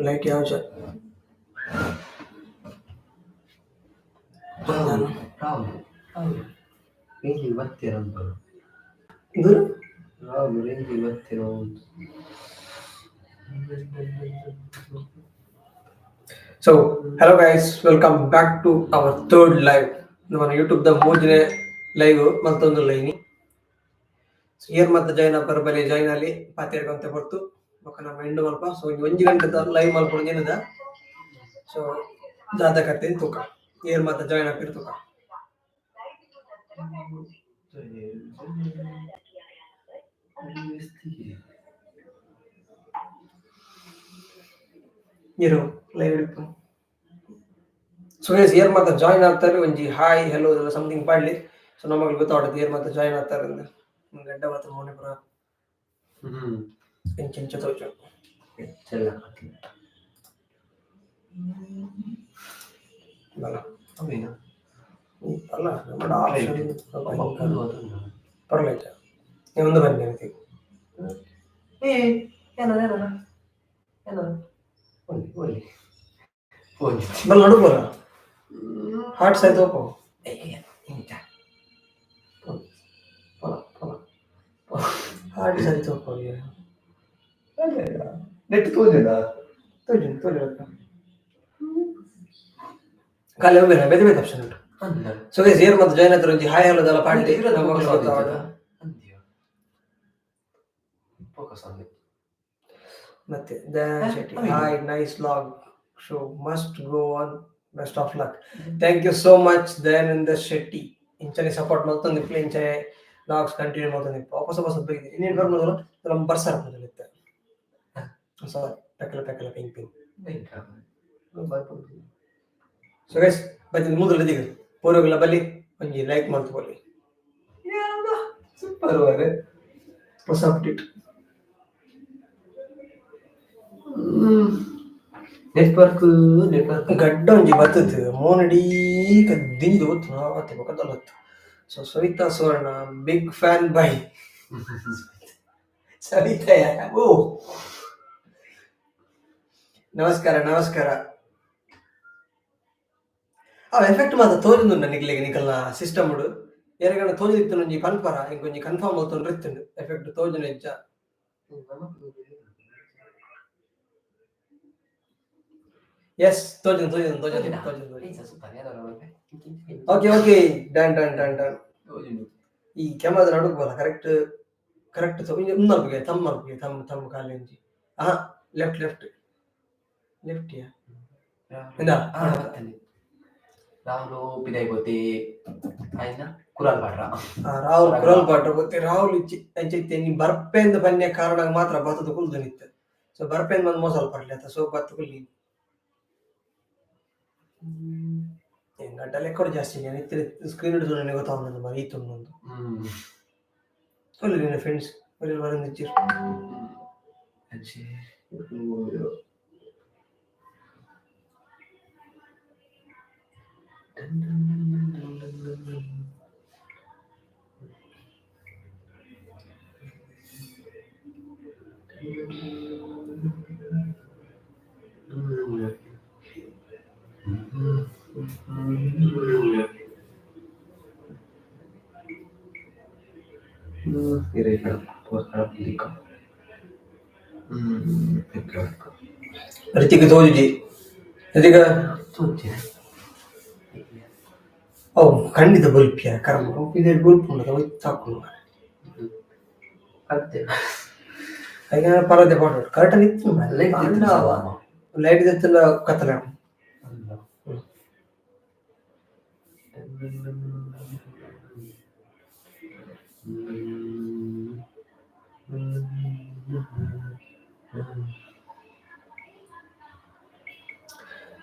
Light ಯಾವ್ಜ Rahul Rahul Rahul ರೇಂಜಿಗೆ ಬರ್ತೀರ ಅಂತ. ಇದು ರಾಹುಲ್ ರೇಂಜಿಗೆ ಬರ್ತೀರ. So hello guys, welcome back to our third live. ನಮ್ಮ ಯೂಟ್ಯೂಬ್ the ಮೂರನೇ ಲೈವ್ ಮತ್ತೊಂದು ಲೈನಿ. ಸೊ ಏರ್ ಮತ್ತೆ ಜಾಯ್ನ್ ಆಪರ್ ಬಲೆ ಜಾಯ್ನ್ ಅಲ್ಲಿ ಪಾತೆರ್ಗಂತ ಬರ್ತು ಬೊಕ್ಕ ನಮ್ಮ ಎಂಡು ಮಲ್ಪ. ಸೊ ಒಂಜಿ ಗಂಟೆ ಲೈವ್ ಮಲ್ಪೊಡು ಏನದ. ಸೊ ದಾದ ಕತೆ ತೂಕ, ಏರ್ ಮತ್ತೆ ಜಾಯ್ನ್ ಆಪಿರ್ ತೂಕ. ಇರು ಲೈವ್ ಇಪ್ಪು. ಸೊ ಗೈಸ್, ಏರ್ ಮತ್ತೆ ಜಾಯ್ನ್ ಆಗ್ತಾರೆ ಒಂಜಿ ಹಾಯ್ ಹೆಲೋ ಸಮಥಿಂಗ್ ಪಾಡ್ಲಿ. ಸೊ ನಮಗ್ ಗೊತ್ತಾಗ್ತದೆ ಏರ್ ಮತ್ತೆ ಜಾಯ್ನ್ ಆಗ್ತಾರೆ ಅಂದ್. ಗಡ್ಡ ಮಾತ್ರ ಮೋನೆ ಪುರ ಎಂಚ ಎಂಚ ತೋಜು. ಚೆಲ್ಲ. ಬಲ. ಅವೇನ? ಅಲ್ಲ, ನಮ್ಮ ಆಪ್ಷನ್ ಪರ್ಲೈತ ಒಂದು ಬನ್ನಿ ಅಂತ. ಏ ಏನ ಏನ ಏನ ಒಳ್ಳೆ ಒಳ್ಳೆ ಫೋನ್. ಬಲ್ಲ ನಡುಬಲ್ಲ ಹಾರ್ಟ್ ಸೈಜ್ ಓಪೋ. ಇಂಚ ಪೊಲ ಪೊಲ ಪೊಲ. ಹಾರ್ಟ್ ಸೈಜ್ ಓಪೋ. ನೆಟ್ ತೋಜುಂಡ? ತೋಜು ತೋಜು. ಖಾಲಿ ಹೋಗ್ಬೇಡ, ಬೇರೆ ಬೇರೆ ಆಪ್ಷನ್ ಉಂಟು. ಅಂದ. ಸೊ ಗೈಸ್, ಏರ್ ಮತ್ತೆ ಜಾಯ್ನ್ ಆದ್ರೆ ಒಂಜಿ ಹಾಯ್ ಹಲೋ ದಲ್ಲ ಪಾಡ್ಲಿ, ನಮಗ್ ಗೊತ್ತಾವಡ. ಫೋಕಸ್ ಆನ್. ಮತ್ತೆ Dayanand Shetty, "Hi, nice vlog show, must go on, best of luck." Thank you so much, Dayananda Shetty. ಇಂಚನೆ ಸಪೋರ್ಟ್ ಮಲ್ತೊಂದು ಇಪ್ಲೆ, ಇಂಚನೆ ವ್ಲಾಗ್ಸ್ ಕಂಟಿನ್ಯೂ ಮಲ್ತೊಂದು ಇಪ್ಪ. ಹೊಸ ಹೊಸ ಬೈದೆ ಇನ್ನೇನು ಬರ್ಬೋದಲ್ಲ, ನಮ್ಮ ಬರ್ಸಾರ ಮೊದಲಿತ್ತೆ. ಸಾರಿ, ಪೆಕಲ ಪೆಕಲ ಪಿಂಗ್ ಪಿಂಗ್. ಸೊ ಗೈಸ್, ಬತ್ತಿ ಮೂದಲ ದಿಗ ಪೂರ್ವಗಳ ಬಲ್ಲಿ ಒಂಜಿ ಲೈಕ್ ಮಲ್ತು ಬಲ್ಲಿ. ಸೂಪರ್ ವರೆ. ಹೊಸ ಅಪ್ಡೇಟ್. Network network. ಗಡ್ಡ ಒಂಜಿ ಬತ್ತದ್ ಮೋನಡೀ ದಿಂಜಿ ಗೊತ್ತು ನಾವತ್ತೆ ಬೊಕದಲ್ಲತ್ತು. ಸೊ ಸವಿತಾ ಸುವರ್ಣ, ಬಿಗ್ ಫ್ಯಾನ್ ಬೈ ಸವಿತಾ. ಓ, ನಮಸ್ಕಾರ ನಮಸ್ಕಾರ. ಆ ಎಫೆಕ್ಟ್ ಮಾತ ತೋಜುಂಡು ನಿಕ್ಲೆಗ್ ನಿಕಲ್ನ ಸಿಸ್ಟಮ್ ಉಡು ಏರೆಗಣ ತೋಜುದಿತ್ತು ಒಂಜಿ ಪನ್ಪರ ಇಂಕೊಂಜಿ ಕನ್ಫರ್ಮ್ ಮಲ್ತೊಂಡು ಇತ್ತುಂಡು ಎಫೆಕ್ಟ್ ತೋಜುನ ಇಜ್ಜ. ಎಸ್, ತೋಜುಂಡು ತೋಜುಂಡು ತೋಜುಂಡು ತೋಜುಂಡು. Okay okay, done done done done. ಈ ಕ್ಯಾಮ್ರಾದ ನಡುಕ್ ಬಲ್ಲ ಕರೆಕ್ಟ್ ಕರೆಕ್ಟ್. ಉಂದು ಮಲ್ಪುಗೆ, ತಮ್ಮ ಮಲ್ಪುಗೆ, ತಮ್ಮ ತಮ್ಮ ಖಾಲಿ ಒಂಜಿ. ಹಾ, ಲೆಫ್ಟ್ ಲೆಫ್ಟ್ ಲೆಫ್ಟ್ ಯಾ ಇಂದ. ರಾಹುಲ್ ಪಿದಾಯಿ ಗೋತಿ ಆಯ್ನ ಕುರಾಲ್ ಪಾಡ್ರ. ರಾಹುಲ್ ಕುರಲ್ ಪಾಡ್ರ ಗೊತ್ತೆ. ರಾಹುಲ್ ಇಚ್ಚಿ ಅಂಚೈತೆ ನೀ ಬರ್ಪೆಂದ ಪನ್ಯ ಕಾರಣ ಮಾತ್ರ ಬತ್ತದ ಕುಲ್ದು ನಿತ್ತ. ಸೊ ಬರ್ಪೆಂದ ಬಂದು ಮೋಸಲ್ ಪಡ್ಲಿ ಆತ. ಸೊ ಬತ್ತು ಕುಲ್ಲಿ ಗಡ್ಡ ಲೆಕ್ಕಡು ಜಾಸ್ತಿ. ನಾನು ಇತ್ತೆ ಸ್ಕ್ರೀನ್ ಹಿಡಿದು ನನಗೆ ಗೊತ್ತಾಗೊಂಡು ಮರಿ ತುಂಡು. ಒಳ್ಳೆ ನಿನ್ನ ಫ್ರೆಂಡ್ಸ್ ಒಳ್ಳೆ ಬರಂದಿಚ್ಚಿರು. ರಿತಿಕ್ ತೋಜುಜಿ ರಿತಿಕ. ಓ, ಖಂಡಿತ ಬೊಲ್ಪಿಯ ಕರ್ಮ ಇದೆ, ಬೊಲ್ಪು ಉಂಡದ ಒಯ್ತಾಕುಂಡು. ಐನ ಪರದೆ ಪಾಡೋಡು ಕರ್ಟನ್ ಇತ್ತು. ಲೈಟ್ ದೆತ್ತುಂಡ ಕತ್ತಲೆ.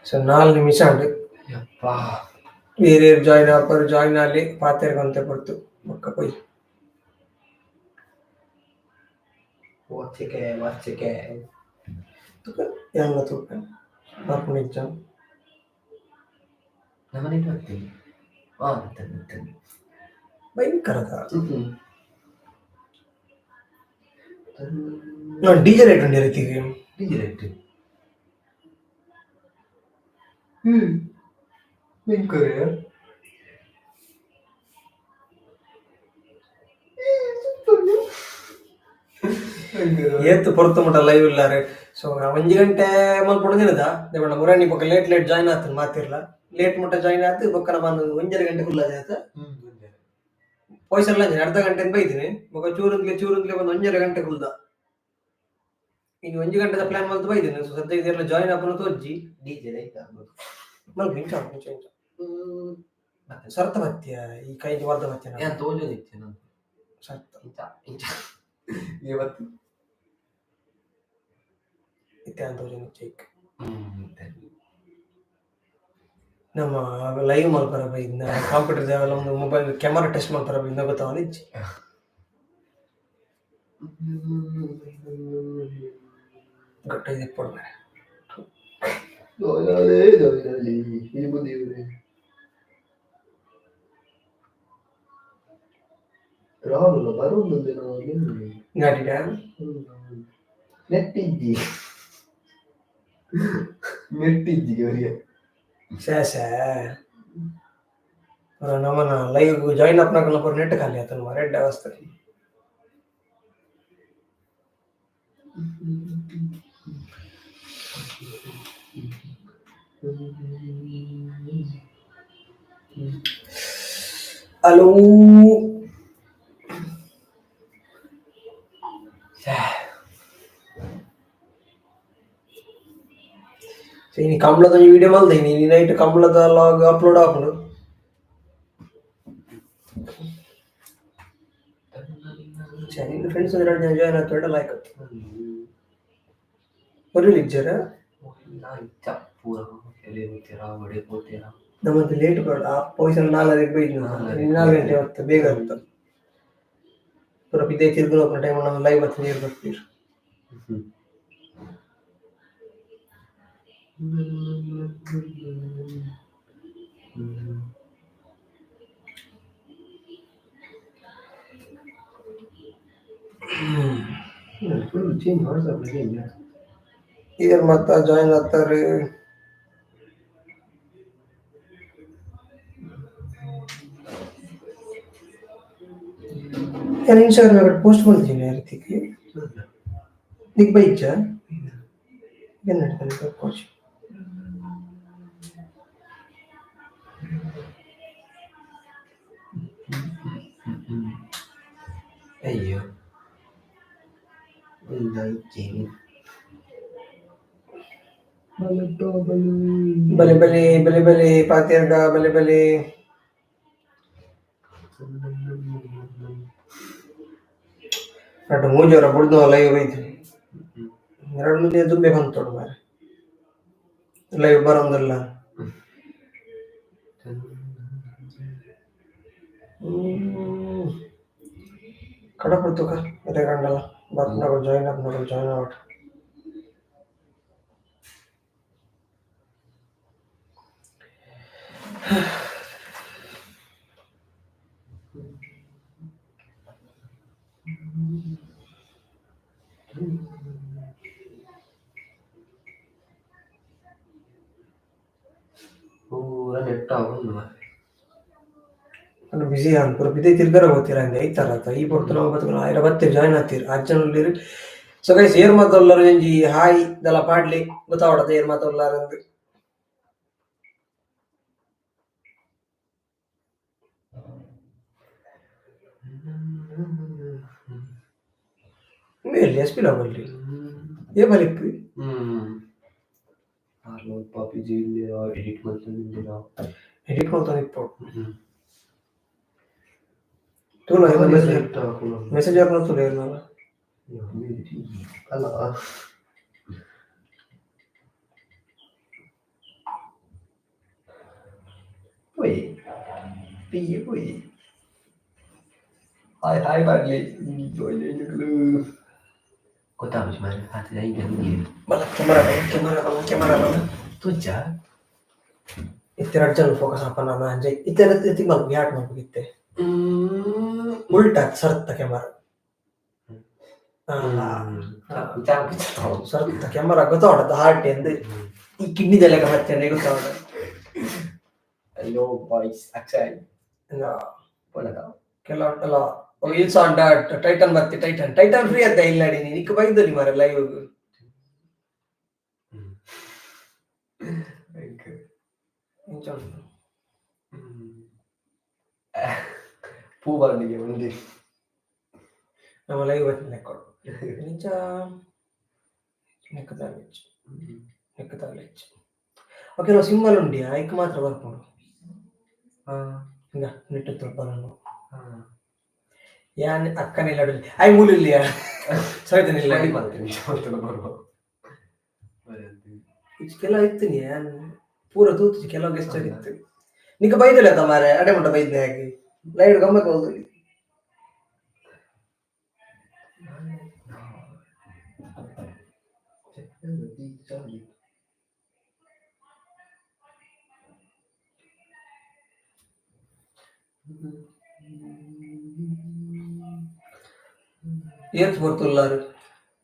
ಸೊ 4 ನಿಮಿಷ ಉಂಡು. ಬೇರೆ ಜಾಯ್ನ್ ಆಪರ್ ಜಾಯ್ನ್ ಅಲ್ಲಿ ಪಾತೆರ್ಗಂತೆ ಪೊರ್ತು ಬೊಕ್ಕ ಪೋಯಿ. ವಾಚಿಕೆ ವಾಚಿಕೆ. ಯಾನ್ಲ ತೂಪೆ ಬರ್ಪುಂಡು ಇಜ್ಜ. ನಮ್ಮನೆ ಬರ್ತೀನಿ ಹಾ ಬರ್ತಾನೆ ಬರ್ತಾನೆ. ಭಯಂಕರದ ಡಿಜೆ ಲೈಟ್ ಉಂಡು ರೀತಿಗೆ. DJ light. ಎಂಕರೆ ಏತ್ ಪೊರ್ತು ಮುಟ ಲೈವ್ ಇಲ್ಲಾರೆ. ಸೊ ಒಂಜಿ ಗಂಟೆ ಮಲ್ಪೊಡು ದೇವಣ್ಣ ಮುರಾಣಿ ಬೊಕ್ಕ late late join ಆತನ್ ಮಾತಿರ್ಲ. ಲೇಟ್ ಮುಟ್ಟ ಜಾಯಿನ್ ಆತು ಬೊಕ್ಕ ನಮ್ಮ ಒಂಜರೆ ಗಂಟೆ ಕುಲ್ಲದೆ ಆತ. ಪೊಯ್ಸಲ್ಲ ಅರ್ಧ ಗಂಟೆ ಬೈದಿನಿ ಬೊಕ್ಕ ಚೂರುಂದ್ಲೆ ಚೂರುಂದ್ಲೆ ಬಂದು ಒಂಜರೆ ಗಂಟೆ ಕುಲ್ದ. ಇನ್ನು ಒಂಜಿ ಗಂಟೆದ ಪ್ಲಾನ್ ಮಲ್ತು ಬೈದಿನಿ. ಸೊ ಸದ್ಯ ಇದೆಲ್ಲ ಜಾಯಿನ್ ಆಪನ ತೋಜ್ಜಿ. ಡಿಜೆ ಲೈಟ್ ಮಲ್ಪ ಇಂಚ ಇಂಚ ಇಂಚ ಸರ್ತ ಬತ್ಯ ಈ ಕೈಗೆ ವರ್ಧ ಬತ್ಯ ಯಾನ್ ತೋಜೊಂದಿತ್ತೆ ನಾನು. ಸರ್ತ ಇಂಚ ಇಂಚ ಇವತ್ತು ಇತ್ತೆ ಅಂತ ಚೈಕ್. ನಮ್ಮ ಲೈವ್ ಮಲ್ಪರ ಬೈದ್ನ ಕಂಪ್ಯೂಟರ್ ಒಂದು mobile camera test ಮಲ್ಪರ ಬೈದ್ನ ಗೊತ್ತಾವಲ್ಲ ಇಜ್ಜಿ. ಗಟ್ಟ ಇಪ್ಪೊಡು ಮಾರ್ರೆ. ರಾಹುಲ್ ಬರೋದು ಗಾಡಿಡ ನೆಟ್ಟಿಜ್ಜಿ ನೆಟ್ಟಿಜ್ಜಿಗೆ ಅವರಿಗೆ. ಶೇ ಶೇ ನಮ್ಮನ ಲೈವ್ ಜಾಯಿನ್ ಅಪ್ನಾಕಲ್ಲ ಪೂರ ನೆಟ್ ಖಾಲಿ ಆತನ ಮಾರ್ರೆ, ಎಡ್ಡೆ ಅವಸ್ಥೆ. ಹಲೋ, ಸೊ ಇನಿ ಕಂಬಳದ ಒಂಜಿ ವಿಡಿಯೋ ಮಲ್ದೆ ಇನಿ ನೈಟ್ ಕಂಬಳದ ಲಾಗ್ ಅಪ್ಲೋಡ್ ಆಪುಂಡು. ಸರಿ, ನಿನ್ನ ಫ್ರೆಂಡ್ಸ್ ಎರಡು ಜನ ಜಾಯಿನ್ ಆಗ್ತಾರೆ ಲೈಕ್ ಒರಿ ಇಜ್ಜರ. ಪೂರ ಎಲೆ ಹೋಗ್ತೀರಾ ಒಡೆ ಹೋಗ್ತೀರಾ? ನಮ್ಮದು ಲೇಟ್ ಬೇಡ, ಆ ಪೊಯ್ಸನ್ ನಾಲ್ಕರಿಗೆ ಬೈದ್ನ 4 ಗಂಟೆ ಹೊತ್ತು ಬೇಗ ಅಂತ ಪೂರ ಬಿದ್ದೆ ತಿರ್ಗುನ ಟೈಮ್ ನಮ್ಮ ಲೈವ್ ಬತ್ತು ನೀರು ಬರ್ತೀರಿ. Full change WhatsApp change. ಏರ್ ಮತ್ತ ಜಾಯಿನ್ ಆಗ್ತಾರೆ. ನಾನು ಇನ್ಸ್ಟಾಗ್ರಾಮ್ ಪೋಸ್ಟ್ ಮಾಡ್ತೀನಿ ಆ ರೀತಿಗೆ ನಿಕ್ ಬೈಚ ಏನ್ ನಡೀತಾನೆ ಕೋಚ್. ಅಯ್ಯೋ ಒಂದಾಯ್ತೇನೆ. ಬಲೆ ಬಲೆ ಬಲೆ ಬಲೆ ಪಾತೇರ್ಗ ಬಲೆ ಬಲೆ. ರಡ್ಡು ಮೂಜಿ ವರ ಬುಡ್ದು ಲೈವ್ ಐತಿ. ಎರಡು ಮುಂದೆ ದುಂಬೆ ಬಂತೋಡು ಮಾರ್ರೆ ಲೈವ್ ಬರೋಂದಿಲ್ಲ. ಕಡಪಡ್ತುಕ ಅದೇ ಕಂಡಲ್ಲ ಬರ್ನಗಳು ಜಾಯಿನ್ ಆಪ್ join out. ಪೂರ ನೆಟ್ ಆಗುಂಡು ಮಾರ್ರೆ. ನಾನು ಬಿಸಿ ಅನ್ಪುರ ಬಿದೆ ತಿರ್ಗರ ಗೊತ್ತಿರ ಅಂದೆ ಐತಾರ ಈ ಪೊರ್ತು ನಮ್ಮ ಬతుಕು ಆಯ್ರ ಬತ್ತೀರಿ ಜಾಯಿನ್ ಆಗ್ತೀರಿ ಆರು ಜನ ಉಳ್ಳೀರು. ಸೊ ಗೈಸ್, ಏರ್ ಮಾತೊಲ್ಲಾರು ಒಂಜಿ ಹಾಯ್ ದಲ ಪಾಡ್ಲಿ, ಗೊತ್ತಾವಡದ ಏರ್ ಮಾತೊಲ್ಲಾರು ಅಂದ್. ಎಲ್ಲಿ ಎಸ್ ಪಿ ಲಾಗಲ್ಲಿ ಏ ಬಲಿಪ್ಪಿ. ಆರ್ಲೋದ್ ಪಾಪಿ ಇಲ್ಲಿರ ಎಡಿಟ್ ಮಲ್ತೊಂದಿಲ್ಲ. ಎಡಿಟ್ ಮಲ್ತೊಂದು ಇಪ್ಪೊಡು ತೂಲ ಮೆಸೇಜ್ ಮೆಸೇಜ್ ಹಾಕೋಣ ತೂಲ ಏರ್ನಲ್ಲ. ಅಲ್ಲ ಪೋಯಿ ಪಿಯ್ಯ ಪೋಯಿ ಹಾಯ್ ಹಾಯ್ ಬಾಡ್ಲಿ ಗೊತ್ತಾಗುಜಿ ಮಾರ್ರೆ ಆತ ಹಿಂಗೆ. ಬಲ ಕ್ಯಾಮರಾ ಕ್ಯಾಮರಾ ಬಲ ಕ್ಯಾಮರಾ ಬಲ. ತುಜ್ಜ ಇತ್ತೆ ರಡ್ಡ್ ಜನ ಫೋಕಸ್ ಆಪನ ಅಂಜೆ ಇತ್ತೆ ಇತ್ತಿಗೆ ಮಲ್ಪು ಯಾಟ್ ಮಲ್ಪು ಇತ್ತೆ ಉಲ್ಟಾ ಸರ್ತ ಕ್ಯಾಮರಾ ಸರ್ತ ಕ್ಯಾಮರಾ ಗೊತ್ತಾವಡದ ಹಾರ್ಟ್ ಎಂದು ಈ ಕಿಡ್ನಿ ಲೆಕ್ಕ ಬತ್ತೇನೆ ಗೊತ್ತಾವಡ. Hello boys, Akshay. ಪೋನಗ. ಕೆಲವು wheels on dot tighten ಬರ್ತಿ ಟೈಟನ್ ಟೈಟನ್ ಫ್ರೀ ಅತ್ತ ಇಲ್ಲ ನೀ ನಿಕ್ ಬೈದಲಿ ಮಾರೆ ಲೈವ್. ಇಂಚ ಉಂಟು. ಪೂ ಬಂದಿಗೆ ಉಂಡಿ. ನಮ್ಮ ಲೈವ್ ಬರ್ತೀನಿ ಲೆಕ್ಕೊಡು ಇಂಚ ನೆಕ್ಕ ತಾಗಲಿಚ್ಚು ನೆಕ್ಕ ತಾಗಲಿಚ್ಚು. ಓಕೆ, ಸಿಂಬಲ್ ಉಂಡಿ ಐಕ್ ಮಾತ್ರ ಬರ್ಪುಂಡು. ಇಂದ ನೆಟ್ಟು ತುಳ್ಪನು. ಯಾನ್ ಅಕ್ಕನ ಇಲ್ಲ I ಮೂಲು ಇಲ್ಲ ಸವಿತನಿಲ್ಲ. ಕೆಲವು ಇತ್ತು ಯಾನ್ ಪೂರ ತೂತು ಕೆಲವು ಗೆಸ್ಟ್ ಇತ್ತು. ನಿಕ್ಕ ಬೈದಲ್ಲ ಮಾರೆ ಅಡೆ ಮುಟ್ಟ ಬೈದ್ನೆ ಹಾಕಿ ಲೈಟ್ ಗಮ್ಮತ್ ಹೋಗುದು. ಏತ್ ಪೊರ್ತುಲ್ಲಾರು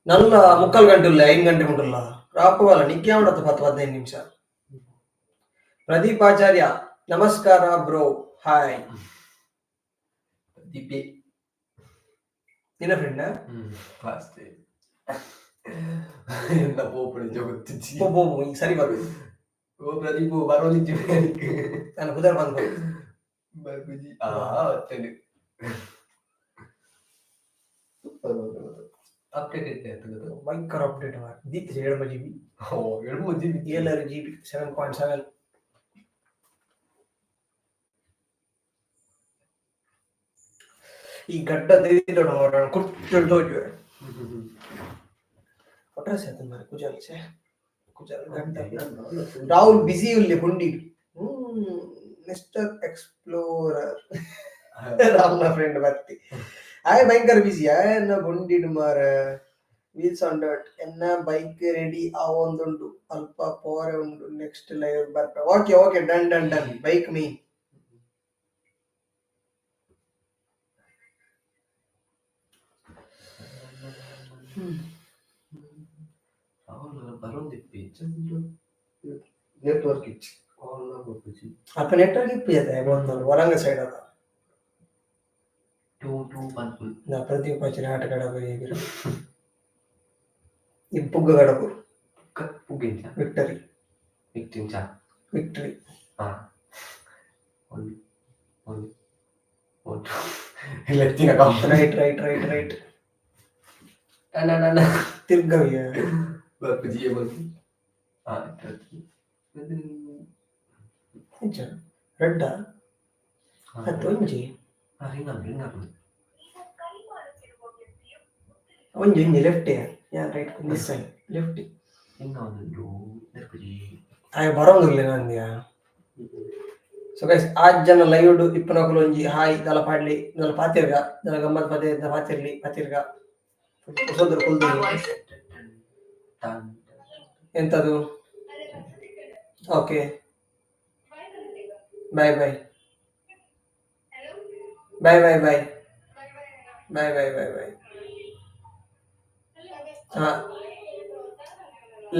ನಲ್ಲ ಮುಕ್ಕಾಲ್ ಗಂಟೆ ಇಲ್ಲ 5 ಗಂಟೆ ಮುಟ್ಟಲ್ಲ ರಾಪವಲ್ಲ ನಿಕ್ಕೆ ಉಂಡತ್ತು 10-15 ನಿಮಿಷ. ಪ್ರದೀಪ್ ಆಚಾರ್ಯ ನಮಸ್ಕಾರ ಬ್ರೋ, ಹಾಯ್. ದೀಪಿ. ನಿನ್ನ ಫ್ರೆಂಡ್? ಫಾಸ್ಟ್ ಎಂತ ಪೋಪುಡು ಗೊತ್ತಿಜ್ಜಿ. ಪೋ ಪೋ, ಈಗ ಸರಿ ಬರ್ಬೇಕು. ಓ ಪ್ರದೀಪ್ ಬರೋದಿಜ್ಜಿ. ನಾನು ಪುದರ್ ಬಂದ್ ಬರ್ಬುಜಿ ಆ ಅತ್ತಂಡು ಅಪ್ಡೇಟ್ ಇತ್ತೆ ಅತ್ತಂದು. ಭಯಂಕರ ಅಪ್ಡೇಟ್ ಮಾರ ದೀತ್ 7 GB. ಓ 7 GB. 7 GB, 7.7. ಈ ಗಡ್ಡ ದೀದೊಡು ಮಾರ ಕುರ್ಚು ತೋಜುವೆ ಒಟ್ರಾಸಿ ಆತನ ಮಾರ ಕುಜಾಲ್ ಛೆ ಕುಜಾಲ್ ಗಡ್ಡ. ರಾಹುಲ್ ಬಿಸಿ ಉಲ್ಲೆ ಪುಂಡಿ. ಮಿಸ್ಟರ್ ಎಕ್ಸ್ಪ್ಲೋರರ್ ರಾಹುಲ್ನ ಫ್ರೆಂಡ್ ಬರ್ತಿ ಆಯ್ ಭಯಂಕರ ಬಿಸಿ ಆಯ್ ಗುಂಡಿಡು ಮಾರ. ವೀಲ್ಸ್ ಆನ್ ಡಟ್ ಎನ್ನ ಬೈಕ್ ರೆಡಿ ಆವೊಂದುಂಡು ಅಲ್ಪ ಪೋರೆ ಉಂಡು ನೆಕ್ಸ್ಟ್ ಲೈವ್ ಬರ್ಪೆ. Okay okay, done done done. Bike me ಬರೋದಿಪ್ಪಿ network ಇಚ್ಚಿ ಅಲ್ಪ ನೆಟ್ವರ್ಕ್ ಇಪ್ಪಿ ಅದೇ ಒಂದು ವರಂಗ ಸೈಡ್ ಅದ. 2 2 ಪರ್ಪಲ್. ನಾ ಪ್ರದೀಪ್ ಆಚಾರ್ಯ ಆಟ ಕಡಬು ಈ ಪುಗ್ಗ ಕಡಬು. ಪುಗ್ಗಿಂಚ? ವಿಕ್ಟರಿ. ವಿಕ್ಟಿಂಚ? ವಿಕ್ಟರಿ. ಹಾ 1 1 1 ಲೆತ್ತಿನ come. Right right right right. ನನ್ನ ತಿರ್ಗವಿಯ ಬರ್ಪುಜಿ ಬರ್ಪು ಹಾ ನಿಜ ರೆಡ್ಡ ಅದು ಒಂಜಿ. Ring ring. ಒಂಜಿ ಒಂಜಿ ಲೆಫ್ಟ್ ಯಾ ರೈಟ್ ಮಿಸ್ ಆಗಿ ಲೆಫ್ಟ್. ರಿಂಗ್ ಒಂದು ಬರ್ಪುಜಿ. ಆಯ್ ಬರೋಂದಿಲ್ಲ ನಂದ್ಯಾ. ಸೊ ಗೈಸ್, ಆಜ್ ಜನ ಲೈವ್ ಇಪ್ಪನಕುಲು ಒಂಜಿ ಹಾಯ್ ದಲ ಪಾಡ್ಲಿ ದಲ ಪಾತಿರ್ಗ ದಲ ಗಮ್ಮತ್ ಪದೇ ಪಾತಿರ್ಲಿ ಪಾತಿರ್ಗ ಕುಸೋದ್ರ ಕುಲ್ದು ಎಂತದು. Okay, bye bye bye bye bye bye bye bye bye. ಹಾ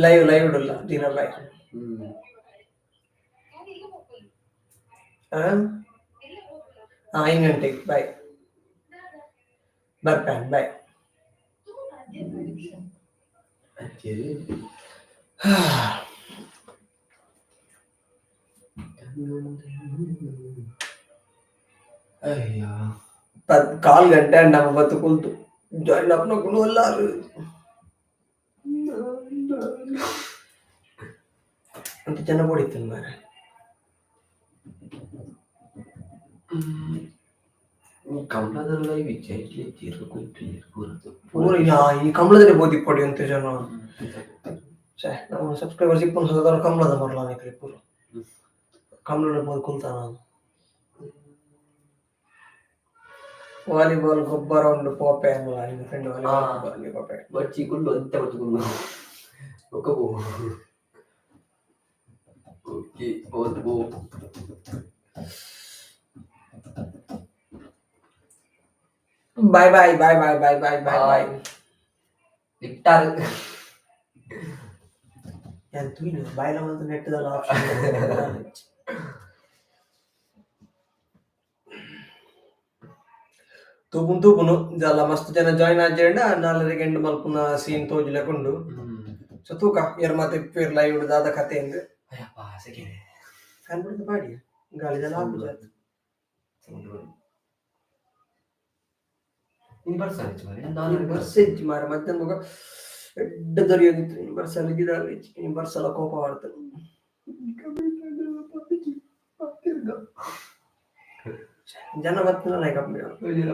ಲೈವ್ ಲೈವ್ ಇಡಲ್ಲ ದಿನ ಬಾಯ್. ಹಾಂ 5 ಗಂಟೆಗೆ ಬಾಯ್ ಬರ್ಪೇನ್ ಬಾಯ್. ಅಯ್ಯೋ. ಕಾಲ್ ಗಂಟೆ ನಮ್ಮ ಬತ್ತು ಕುಲ್ತು ಜಾಯಿನ್ ಅಪ್ನಕುಲು ಎಲ್ಲಾರು ಅಂತ ಜನ ಬೋಡಿತ್ತು ಮಾರೆ. ಕಮಲದ ಲೈವ್ ಇಚ್ಛೆ ತೀರ್ಕೊಂಡು ಪೂರ ಈ ಕಮಲದಲ್ಲಿ ಬೋದಿ ಪಡಿ ಅಂತ ಜನ ಛೆ ನಮ್ಮ ಸಬ್ಸ್ಕ್ರೈಬರ್ಸ್ ಇಪ್ಪನ್ ಸದಾನ ಕಮಲದ ಮರಲ ನಿಕ್ಲೆ ಪೂರ ಕಮಲದ ಬೋದು ಕುಲ್ತಾನ. ವಾಲಿಬಾಲ್ ಗೊಬ್ಬರ ಉಂಡು ಪೋಪೆ ಅನ್ನಲ್ಲ ನಿಮ್ಮ ಫ್ರೆಂಡ್ ವಾಲಿಬಾಲ್ ಗೊಬ್ಬರ ಪೋಪೆ. ಬಚ್ಚಿ ಕುಲ್ಲು ಅಂತ ಬಚ್ಚಿ ಕುಲ್ಲು ಒಕ್ಕಬೋ. ಓಕೆ ಓದ್ಬೋ. Bye bye bye bye bye bye bye bye. ಲಿಪ್ಟಾರ್. ಯಾನ್ ತೂಯಿನ ಬಾಯ್ಲ ಮಾತ್ರ ನೆಟ್ಟದಲ್ಲ ಆಪ್ಷನ್. ತೂಪುನ್ ತೂಪುನು ಇದೆಲ್ಲ ಮಸ್ತ್ ಜನ ಜಾಯಿನ್ ಆಜೇಂಡ ನಾಲರೆಗ್ ಎಂಡ್ ಮಲ್ಪುನ ಸೀನ್ ತೋಜುಲೆಕುಂಡು. ಸೊ ತೂಕ ಏರ್ ಮಾತ ಇಪ್ಪೇರ್ ಲೈವ್ ದಾದ ಕತೆ ಇಂದ್. ಅಯ್ಯಪ್ಪ, ಸೆಕೆ. ಫ್ಯಾನ್ ಬಿಡ್ದು ಪಾಡಿ ಗಾಳಿದೆಲ್ಲ ಆಪುಜ. ನೀನು ಬರ್ಸ ನಾನು ಬರ್ಸ ಇಜ್ಜಿ ಮಾರೆ, ಮಧ್ಯಾಹ್ನ ಬೊಕ ಎಡ್ಡೆ ದೊರಿಯೊಂದಿತ್ತು. ಇನಿ ಬರ್ಸಲ ಇಜ್ಜಿ ಇಜ್ಜಿ. ಇನಿ ಬರ್ಸಲ ಕೋಪ ಬರ್ತದೆ. ಜನ ಬತ್ತಿನ ಲೈಕ್ ಅಪ್ಪ.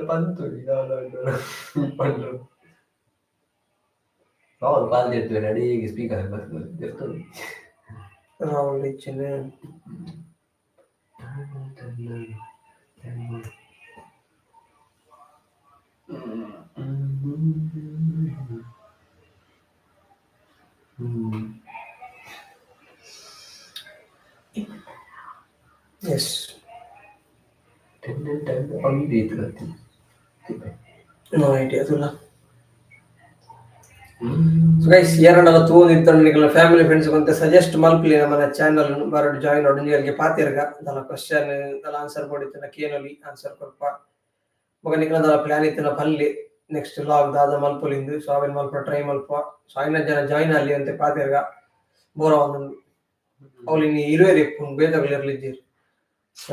ಪಂತು ಪಂಡು ರಾಹುಲ್ ಕಾಲ್ ಇರ್ತೇವೆ ಅಡಿಗೆ ಸ್ಪೀಕರ್ ಇರ್ತದೆ. ರಾಹುಲ್ ಇಚ್ಚಿನ. ಎಸ್. ನೋ ಐಡಿಯಾ ತುಲ್ಲ. ಸೊ ಗೈಸ್, ಏರಂಡಲ ತೂವೊಂದಿತ್ತಂಡ ನಿಕಲ್ನ ಫ್ಯಾಮಿಲಿ ಫ್ರೆಂಡ್ಸ್ ಒಂತೆ ಸಜೆಸ್ಟ್ ಮಲ್ಪುಲೆ ನಮನ ಚಾನಲ್. ಬರಡ್ ಜಾಯಿನ್ ಆವಡ್. ಪಾತೆರ್ಗ, ದಾಲ ಕ್ವಶನ್ ದಾಲ ಆನ್ಸರ್ ಬೋಡಿತ್ತಿನ ಕೇನೊಲಿ, ಆನ್ಸರ್ ಕೊರ್ಪ. ಬೊಕ ನಿಕಲ್ನ ದಾಲ ಪ್ಲಾನ್ ಇತ್ತಿನ ಪನ್ಲೆ, ನೆಕ್ಸ್ಟ್ ವ್ಲಾಗ್ ದಾದ ಮಲ್ಪೊಲಿಂದ್. ಸೊ ಅವೆನ್ ಮಲ್ಪ ಟ್ರೈ ಮಲ್ಪ. ಸೊ ಐನ ಜನ ಜಾಯಿನ್ ಆಲಿ ಅಂತೆ ಪಾತೆರ್ಗ. ಬೋರ್ ಆವೊಂದುಂಡು. ಅವ್ಲು ಇನಿ ಇರುವೆರ್ ಇಪ್ಪುನು, ಬೇತೆಕುಲು ಇರ್ಲಿಜ್ಜೆರ್.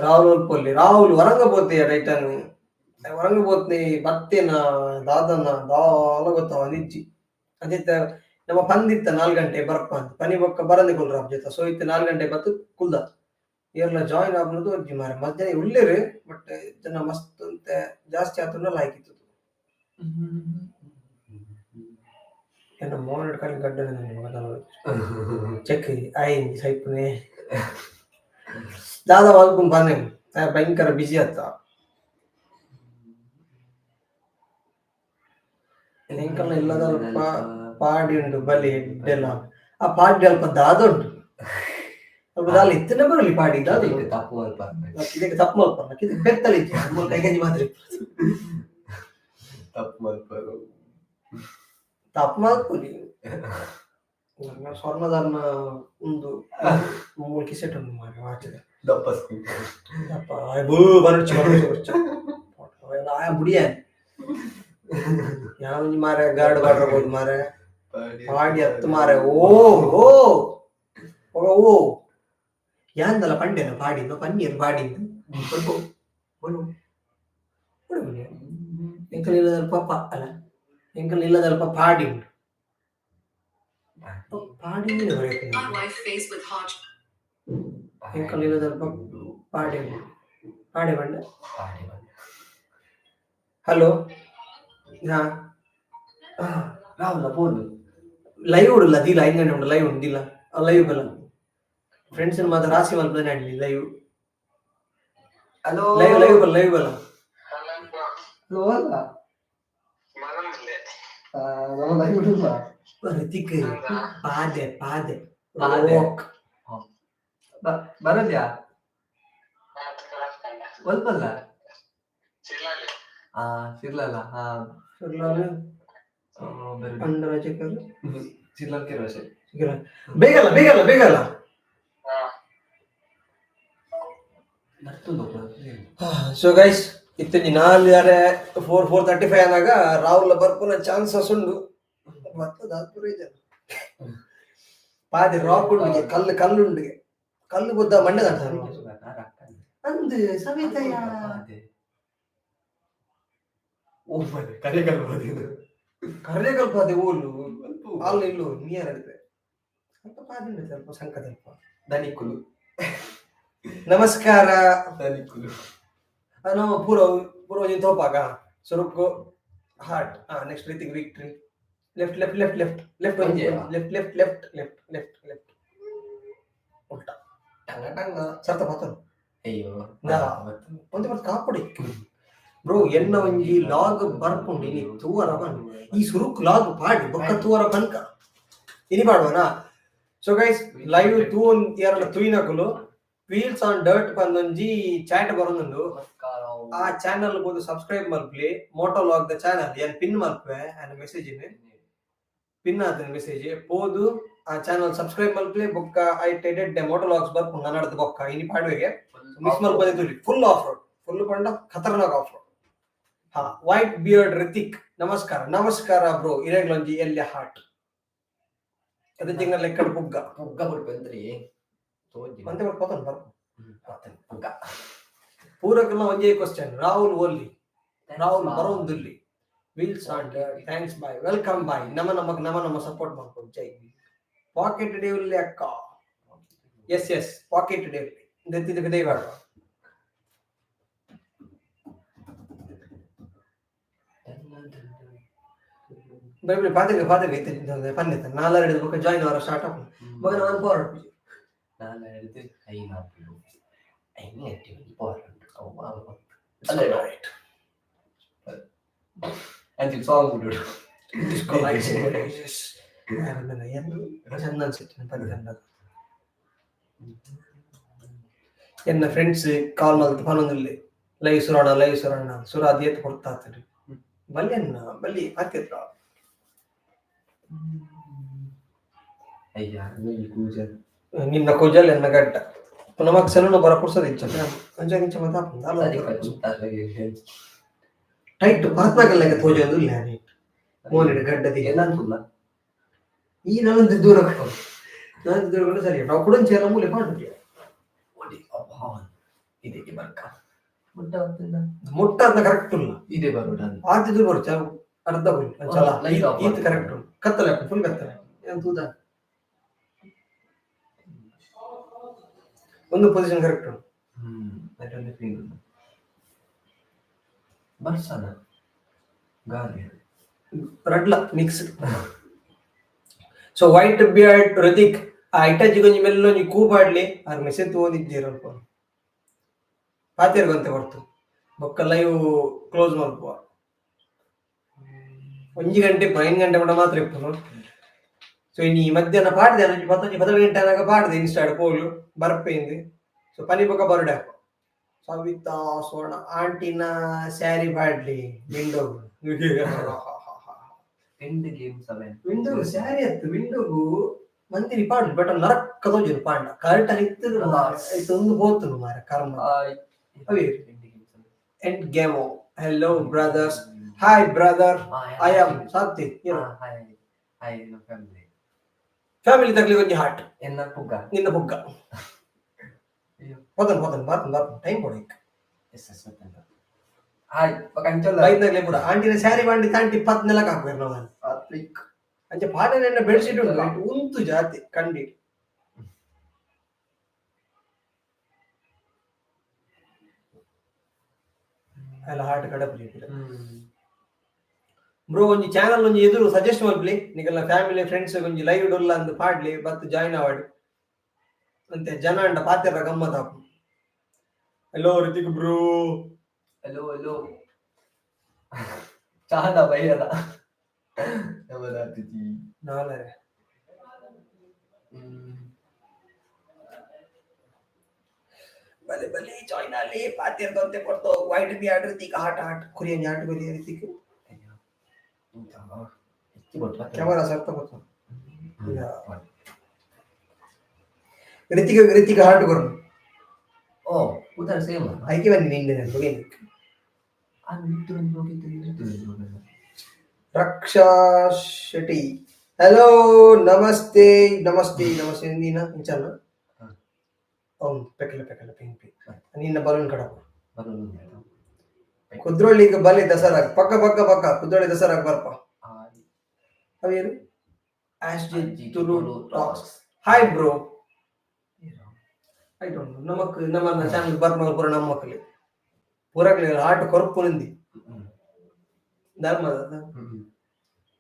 ರಾಹುಲ್ ಒಲ್ಪೊಲ್ಲಿ? ರಾಹುಲ್ ವರಂಗ ಪೋತೆ. ಟೈಟನ್ ವರಂಗ ಪೋತ್ನಿ ಬತ್ತೇನ ದಾದನ ದಾಲ ಗೊತ್ತಾವಂದಿಜ್ಜಿ. ಅದಿತ್ತ ನಮ್ಮ ಪಂದಿತ್ತ 4 ಗಂಟೆ ಬರ್ಪ ಅಂತ ಪನಿ ಬೊಕ್ಕ ಬರಂದೆ ಕುಲ್ರ ಜೊತೆ. ಸೊ ಇತ್ತೆ 4 ಗಂಟೆ ಬತ್ತು ಕುಲ್ದ. ಏರ್ಲ ಜಾಯಿನ್ ಆಪುನದು ಒಂಜಿ ಮಾರೆ. ಮಸ್ತ್ ಜನ ಉಲ್ಲೆರ್, ಬಟ್ ಜನ ಮಸ್ತ್ ಅಂತೆ ಜಾಸ್ತಿ ಆತುಂಡ ಲಾಯ್ಕ್ ಇತ್ತು. ಎನ್ನ ಮೋನೆಡ್ ಖಾಲಿ ಗಡ್ಡೆ. ಚೆಕ್ ಆಯ್ ಸೈಪುನೆ ದಾದ ಮಲ್ಪುನ್ ಪನ್ನೆ. ಭಯಂಕರ ಬಿಸಿ ಆತ. ಎಂಕಲ್ನ ಇಲ್ಲದಲ್ಪ ಪಾಡಿ ಉಂಡು ಬಲಿ ಎಡ್ಡೆಲ. ಆ ಪಾಡಿ ಅಲ್ಪ ದಾದ ಉಂಟು, ಅಲ್ಪ ದಾಲ ಇತ್ತನೆ ಬರಲಿ ಪಾಡಿ ದಾದ. ತಪ್ಪು ಮಲ್ಪ. ಇದಕ್ಕೆ ತಪ್ಪು ಮಲ್ಪ. ಇದಕ್ಕೆ ಪೆತ್ತಲ ಇಜ್ಜಿ, ಮೂಲ ಕೈಗಂಜಿ ಮಾತ್ರ. ತಪ್ಪು ಮಲ್ಪ. ತಪ್ಪು ಮಲ್ಪುನಿ. ನನ್ನ ಸ್ವರ್ಣದಾರ್ನ ಒಂದು ಮೂರು ಕಿಸೆಟ್ ಉಂಡು ಮಾರ್ರೆ ವಾಚದ. ದಪ್ಪ ಸ್ಕ್ರೀನ್. ದಪ್ಪ ಬೂ ಬರಡ್ಚಿ ಬರಡ್ಚಿ ಬರಡ್ಚಿ ಆಯ ಬುಡಿಯ ಯಾವೊಂಜಿ ಮಾರೆ ಗಾರ್ಡ್ ಬಾಡ್ರಬಹುದು ಮಾರೆ. ಪಾಡಿ ಹತ್ತು ಮಾರೆ. ಓ ಓ ಒಗ ಓ ಯಾಂದಲ ಪಂಡೆನ ಪಾಡಿನ ಪನ್ನೀರ್ ಪಾಡಿಂದು ಬೊಲ್ಪು ಬೊಲ್ಪು. ಎಂಕಲ್ ಇಲ್ಲದಲ್ಪ ಪ ಅಲ್ಲ, ಎಂಕಲ್ ಇಲ್ಲದಲ್ಪ ಪಾಡಿ ಉಂಟು. ಪಾಡಿ. My wife face with hot ಎಂಕಲ್ ಇಲ್ಲದಲ್ಪ ಪಾಡಿ ಉಂಟು. ಪಾಡೆ ಬಂಡ. ಪಾಡಿ ಬಂಡ. ಹಲೋ, ಹಾ. ರಾಹುಲ್ ಫೋನ್. ಲೈವ್ ಉಡಲ್ಲ ದೀಲ 5 ಗಂಟೆ ಉಂಟು. ಲೈವ್ ಉಂಟು ದಿಲ್ಲ. ಲೈವ್ ಬಲ್ಲ. ಫ್ರೆಂಡ್ಸ್ ಮಾತ್ರ ರಾಸಿ ಮಲ್ಪನೆ ಆಡ್ಲಿ ಲೈವ್. ಹಲೋ. ಲೈವ್ ಲೈವ್ ಬಲ್ಲ, ಲೈವ್ ಬಲ್ಲ. ಹಲೋ, ಅಲ್ಲ ನಮ್ಮ ಲೈವ್ ಉಂಟಲ್ಲ. ಋತಿಕ್ ಪಾದೆ ಪಾದೆ. ಪಾದೆ. ರಾಕ್. ಬರಲ್ಯಾ ಒಲ್ಪಲ್ಲ? ಹಾ, ಸಿರ್ಲಲ್ಲ, ಹಾ. ಸುರ್ಲಾಲು. ಬರಲಿ. ಅಂಡರಾಜಕರು. ಸಿರ್ಲಲ್ ಕೆರವಸೆ. ಬೇಗಲ್ಲ ಬೇಗಲ್ಲ ಬೇಗಲ್ಲ. ನರ್ತುಂದು. ಸೊ ಗೈಸ್, ಇತ್ತೊಂಜಿ ನಾಲ್ವರೆ 4:35 ಆನಾಗ ರಾಹುಲ್ ಬರ್ಪುನ ಚಾನ್ಸಸ್ ಉಂಡು. ಮತ್ತೆ ದಾಲ್ಪುರ ಜನ ಪಾದೆ ರಾಕ್ ಉಂಡು, ಕಲ್ಲು ಕಲ್ಲು ಉಂಡು. ಕಲ್ಲು ಬುದ್ಧ ಮಣ್ಣೆ ಅಂದ್ ಸವಿತಯ್ಯ. ಓ ಮನೆ ಕರೆ ಕಲ್ಬೋದು. ಕರ್ರೆ ಕಲ್ಪಾದೆ ಓಲು ಅಲ್ಲ ಇಲ್ಲು ನಿಯರ್ ಅಡಿದೆ ಸ್ವಲ್ಪ ಪಾದೆ ಉಂಟು, ಸ್ವಲ್ಪ ಸಂಕದಲ್ಪ. ದನಿಕುಲು. ನಮಸ್ಕಾರ. ದನಿಕುಲು. ನಾವು ಪೂರ ಪೂರ ಒಂಜಿ ತೋಪಾಗ ಸುರುಕು ಹಾರ್ಟ್. ಹಾ, next Hrithik victory. Left left left left left. ಒಂಜೆ? Left left left left left left. ಉಲ್ಟಾ ಟಂಗ ಟಂಗ ಸರ್ತ ಪತ್ತನು. ಅಯ್ಯೋ. ನಾ. ಒಂತೆ ಮತ್ತೆ ಕಾಪುಡಿ ಬ್ರೋ. ಎನ್ನ ಒಂಜಿ ಲಾಗ್ ಬರ್ಪುಂಡು ಇನಿ ತೂವರ ಬನ್. ಈ ಸುರುಕ್ ಲಾಗ್ ಪಾಡಿ ಬೊಕ್ಕ ತೂವರ ಪನ್ಕ. ಇನಿ ಪಾಡುವನಾ? ಸೊ ಗೈಸ್, ಲೈವ್ ತೂವೊನ್ ಯಾರನ್ನ ತೂಯಿನಕುಲು ವೀಲ್ಸ್ ಆನ್ ಡರ್ಟ್ ಪಂದೊಂಜಿ ಚಾಟ್ ಬರೊಂದುಂಡು. ಆ ಚಾನಲ್ ಬೋದು ಸಬ್ಸ್ಕ್ರೈಬ್ ಮಲ್ಪಲಿ. ಮೋಟೋ ಲಾಗ್ ದ ಚಾನಲ್ ಏನ್ ಪಿನ್ ಮಲ್ಪುವೆ ಆನ ಮೆಸೇಜ್ ಪಿನ್ ಆತನ ಮೆಸೇಜ್ ಪೋದು ಆ ಚಾನಲ್ ಸಬ್ಸ್ಕ್ರೈಬ್ ಮಲ್ಪಲಿ. ಬೊಕ್ಕ ಐಟ್ ಎಡೆಡ್ ಮೋಟೋ ಲಾಗ್ಸ್ ಬರ್ಪುಂಡು ನನ್ನಡ್ದು. ಬೊಕ್ಕ ಇನಿ ಪಾಡುವೆಗೆ ಮಿಸ್ ಮಲ್ಪದೆ ತೂಲಿ. ಫುಲ್ ಆಫ್ ರೋಡ್, ಫುಲ್ ಪಂಡ ಖತರ್ನಾಕ್ ಆಫ್ ರೋಡ್. ಹಾ, ವೈಟ್ ಬಿಯರ್ಡ್ ರಿತಿಕ್, ನಮಸ್ಕಾರ ನಮಸ್ಕಾರ ಬ್ರೋ. ಇರೆಗ್ಲೊಂಜಿ ಎಲ್ಯ ಹಾರ್ಟ್ ಅದು ಜಿಂಗಲ್ ಲೆಕ್ಕಡ್ ಪುಗ್ಗ. ಪುಗ್ಗ ಬುಡ್ಪಂತ್ರಿ ತೋಜಿ. ಮಂತೆ ಪೋತನ್ ಬರ್ಪು. ಪುಗ್ಗ. ಪೂರಕಲ್ಲ ಒಂಜೇ ಕ್ವಶನ್. ರಾಹುಲ್ ಓಲ್ಲಿ? ರಾಹುಲ್ ಬರೋಂದುಲ್ಲಿ. Wheels and thanks bye, welcome bye. ನಮ್ಮ ನಮಗ್ ನಮ್ಮ ನಮ್ಮ ಸಪೋರ್ಟ್ ಮಾಡ್ಕೊಂಡು ಜೈ. ಪಾಕೆಟ್ ಡೇ ಉಲ್ಲಿ ಅಕ್ಕ? S S, packet day ಉಲ್ಲಿ. ದಯವಾಡ. ಬೈಬಲ್ ಪಾತ್ರೆ ಪಾತ್ರೆ ಇತ್ತು ಪನ್ನೆತ್ತ ನಾಲ್ವರು ಬೊಕ್ಕ ಜಾಯಿನ್ ಅವರ ಸ್ಟಾರ್ಟ್ ಆಪ್ ಮಗ ನಾನು ಫಾರ್ವರ್ಡ್. ನಾಲ್ಕು ಐದು ಆಪುಂಡು, ಐನ್ ಎಟ್ಟಿ ಒಂಜಿ ಪವರ್ ಉಂಟು ಅವು ಅವು. ರೈಟ್. ಅಂಚೆ ಸಾಂಗ್ ಉಂಟು. ಡಿಸ್ಕೋ ಲೈಟ್ಸ್ ಚಂದ ಅನ್ಸುತ್ತೆ ಪನ್ನೆ. ಎನ್ನ ಫ್ರೆಂಡ್ಸ್ ಕಾಲ್ ಮಲ್ತ್ ಪನೊಂದುಲ್ಲೆ, ಲೈವ್ ಸುರಾಣ, ಲೈವ್ ಸುರಾಣ. ಸುರ ಅದೇತ್ ಕೊಡ್ತಾತರಿ ಬಲ್ಯನ್ನ ಬಲ್ಲಿ ಪಾತಿತ್ರ. ಅಯ್ಯ, ಈ ಕೂಜಲ್. ನಿನ್ನ ಕೂಜಲ್ ಎನ್ನ ಗಡ್ಡ. ನಮಗ್ ಸೆಲೂನ್ ಬರ ಪುರ್ಸದ ಇಚ್ಚ ಅಂಚ ಇಂಚ ಸರಿ. ಮತ್ತೆ ಟೈಟ್ ಭರತ್ನಾಗಲ್ಲ ತೋಜೊಂದು ಇಲ್ಲ. ಮೋನಿಡ್ ಗಡ್ಡದಿ. ಏನಂತುಲ್ಲ. ಈ ನಾನೊಂದು ದೂರ, ನಾನೊಂದು ದೂರ ಕೊಂಡು ಸರಿ. ನಾವು ಕೂಡ ಚೇರ ಮೂಲೆ ಪಾಡು. ಒಡಿ ಅಬ್ಬಾ, ಇದಕ್ಕೆ ಬರ್ಕ ಮುಟ್ಟ. ಮುಟ್ಟ ಅಂತ ಕರೆಕ್ಟ್ ಇಲ್ಲ. ಇದೆ ಬರೋಡ. ಆತಿ ದೂರ ಬರುತ್ತೆ ಅರ್ಧ ಹುಲ್ ಚಲ. Light off. ಈತ್ ಕರೆಕ್ಟ್ ಉಂಟು. ಕತ್ತಲೆ, ಫುಲ್ ಕತ್ತಲೆ. ಏನ್ ತೂದ ಒಂದು ಪೊಸಿಷನ್ ಕರೆಕ್ಟ್ ಉಂಟು. ಅದೊಂದು ಫೀಲ್ ಬರ್ಸನ ಗಾಲಿ. ರಡ್ಲ mix. So white beard Hrithik, ಆ ಇಟಾಚಿ ಕೊಂಜಿ ಮೆಲ್ಲೊಂಜಿ ಕೂಪಾಡ್ಲಿ. ಆರ್ ಮೆಸೇಜ್ ತೋದಿದ್ದೀರ ಅಲ್ಪ ಪಾತೆರ್ಗಂತೆ ಹೊರ್ತು. ಬೊಕ್ಕ ಲೈವ್ ಕ್ಲೋಸ್ ಮಲ್ಪುವ. 1 ಗಂಟೆ, 5 ಗಂಟೆ ಕೂಡ ಮಾತ್ರ ಇಪ್ಪುನು. ಸೊ ಇನ್ನು ಈ ಮಧ್ಯಾಹ್ನ ಪಾಡ್ದೆ, ಒಂಜಿ ಪತ್ತೊಂಜಿ 12 ಗಂಟೆ ಆನಾಗ ಪಾಡ್ದೆ. ಇನ್ಸ್ಟಾಡ್ ಪೋಲು ಬರ್ಪೆಂದು. ಸೊ ಪನಿ ಬೊಕ್ಕ ಬರುಡೆ. Savita ಸೋಣ ಆಂಟಿನ sari ಪಾಡ್ಲಿ window. End game 7. Window sari ಅತ್ತು ವಿಂಡೋಗು ಮಂದಿರಿ ಪಾಡ್ಲಿ. ಬಟ್ ನರಕ ತೋಜುನು ಪಾಂಡ ಕರೆಕ್ಟ್ ಇತ್ತು. ಒಂದು ಪೋತುನು ಮಾರ ಕರ್ಮ. ಅವೇ. End game 7. End ಗೇಮೋ. Hello brothers, hi brother. I am Satvik. Hi hi, family. Family ತಗ್ಲಿ ಒಂಜಿ ಹಾರ್ಟ್. ಎನ್ನ ಪುಗ್ಗ. ನಿನ್ನ ಪುಗ್ಗ. ಪೋತನ್ ಪೋತನ್ ಬರ್ಪನ್ ಬರ್ಪನ್, ಟೈಮ್ ಕೊಡಿ. S S, hi ಕಂಚಲ್ಲ. ಬೈದಾಗ್ಲೇ ಪೂರ ಆಂಟಿನ ಸ್ಯಾರಿ ಬಾಂಡಿ ತಾಂಟಿ ಪತ್ ನೆಲಕ್ ಹಾಕ್ಬೇಕು ನಾವು. ಸಾತ್ವಿಕ್. ಅಂಚ ಪಾಡನೆನ್ನ ಬೆಡ್ಶೀಟ್ ಉಂಟು ಉಂತು ಜಾತಿ ಕಂಡಿ. ಅಲ್ಲ, ಹಾರ್ಟ್ ಕಡೆ ಬ್ರೋ. ಒಂಜಿ ಚಾನಲ್ ಒಂಜಿ ಎದುರು ಸಜೆಸ್ಟ್ ಮಲ್ಪಲಿ. ನಿಗಲ್ಲ ಫ್ಯಾಮಿಲಿ ಫ್ರೆಂಡ್ಸ್ ಒಂಜಿ ಲೈವ್ ಡೊಲ್ಲ ಅಂದ್ ಪಾಡ್ಲಿ, ಬತ್ ಜಾಯಿನ್ ಅವಾಡ್ ಅಂತೆ. ಜನ ಅಂಡ ಪಾತೆರ ಗಮ್ಮತ್ app. Hello Hrithik bro. Hello hello, ಚಾದ ಬೈಯದ ನಮದ ಅತಿಥಿ. ನಾಲರೆ. ಬಲೆ ಬಲೆ ಜಾಯಿನ್ ಅಲ್ಲಿ ಪಾತೆರ್ದಂತೆ ಕೊಡ್ತು. White beard Hrithik heart heart Kurian heart ಕೊರಿ Ritik. Camera ಸರ್ತ ಗೊತ್ತು. ರಿತಿಕ್ ರಿತಿಕ್ ಹಾರ್ಟ್ ಕೊರು. ಓ, ಉದರ ಸೇಮ್. ಐಕೆ ಬನ್ನಿ ನಿನ್ನೆ ಹೋಗಿ. ರಕ್ಷಾ ಶೆಟ್ಟಿ, ಹಲೋ, ನಮಸ್ತೆ ನಮಸ್ತೆ ನಮಸ್ತೆ. ನೀನ ಇಂಚನ అవును ಪೆಕ್ಕಲ ಪೆಕ್ಕಲ ಪಿಂಕ್ ಪಿಂಕ್ ನಿನ್ನ ಬಲೂನ್ ಕಡಪ. ಕುದ್ರೋಳ್ಳಿಗೆ ಬಲಿ ದಸರಾ ಪಕ್ಕ ಪಕ್ಕ ಪಕ್ಕ. ಕುದ್ರೋಳ್ಳಿ ದಸರಾಗ್ ಬರ್ಪ. ಅವೇನು ash G Tulu talks. Hi bro. I don't know. ನಮಕ್ ನಮ್ಮ ಚಾನಲ್ ಬರ್ಮ ಪೂರ ನಮ್ಮ ಮಕ್ಕಳು ಪೂರಕ್ಲಿ ಆಟ ಕೊರಪು ನಿಂದಿ ಧರ್ಮದ.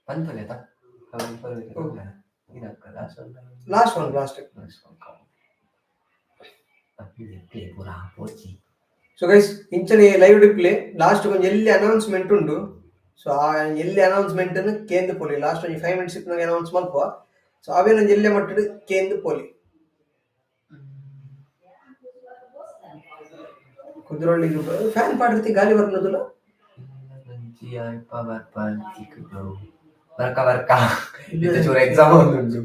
ಪನ್ಪಲೇತ. ಹ್ಮ್. Last one, last. ಪೂರ ಪೋಚಿ. ಸೊ ಗೈಸ್, ಇಂಚನೆ ಲೈವ್ ಡಿಪ್ಲೆ ಲಾಸ್ಟ್ ಒಂಜಿ ಎಲ್ಲಿ ಅನೌನ್ಸ್ಮೆಂಟ್ ಉಂಡು. ಸೊ ಆ ಎಲ್ಲಿ ಅನೌನ್ಸ್ಮೆಂಟ್ ಅನ್ನು ಕೇಂದ್ರ ಪೋಲಿ. ಲಾಸ್ಟ್ ಒಂಜಿ 5 ಮಿನಿಟ್ಸ್ ಅನೌನ್ಸ್ ಮಲ್ಪುವ. ಸೊ ಅವೇನೊಂಜಿ ಎಲ್ಲೆ ಮಟ್ಟಡ್ ಕೇಂದ್ರ ಪೋಲಿ. ಕುದ್ರೋಳ್ಳಿಗೆ ಫ್ಯಾನ್ ಪಾಡಿರ್ತಿ, ಗಾಲಿ ಬರ್ನದುಲ್ಲ. ಬರ್ಕ ಬರ್ಕ ಇತ್ತೆ ಚೂರು ಎಕ್ಸಾಮ್ ಒಂದು.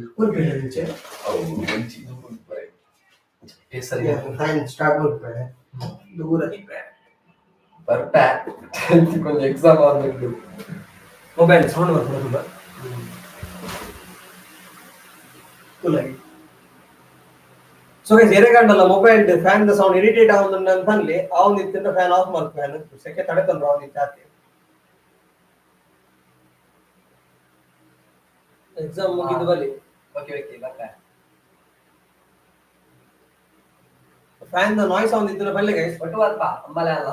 ಇಂಚೆ. ಒಂಜಿ ಫ್ಯಾನ್ ಸ್ಟಾರ್ಟ್ ಮಲ್ಪೆ ದೂರ. ಬರ್ಪೆ 10th ಒಂಜಿ ಎಕ್ಸಾಮ್ ಆವೊಂದುಂಡು. ಮೊಬೈಲ್ ಸೌಂಡ್ ಬರ್ಪುಂಡು ತುಂಬ. ಸೊ ಗೈಸ್, ಎರೆಗಂಡಲ್ಲ ಮೊಬೈಲ್ ಫ್ಯಾನ್ ದ ಸೌಂಡ್ ಇರಿಟೇಟ್ ಆವೊಂದುಂಡು ಅಂತ ಪನ್ಲೆ. ಆವೊಂದಿತ್ತುಂಡ ಫ್ಯಾನ್ ಆಫ್ ಮಲ್ಪು. ಫ್ಯಾನ್ ಸೆಕೆ ತಡೆತೊಂಡ್ರೆ ಆವೊಂದಿತ್ತು ಆತೆ. ಎಕ್ಸಾಮ್ ಮುಗಿದು ಬಲಿ. ಓಕೆ ಓಕೆ, ಬರ್ಪೆ. ಫ್ಯಾನ್ ದ ನಾಯ್ಸ್ ಆವೊಂದಿತ್ತುಂಡ ಪನ್ಲೆ ಗೈಸ್. ಒಟ್ಟು ಬರ್ಪ ಅಂಬಲೆ ಅಲ್ಲ.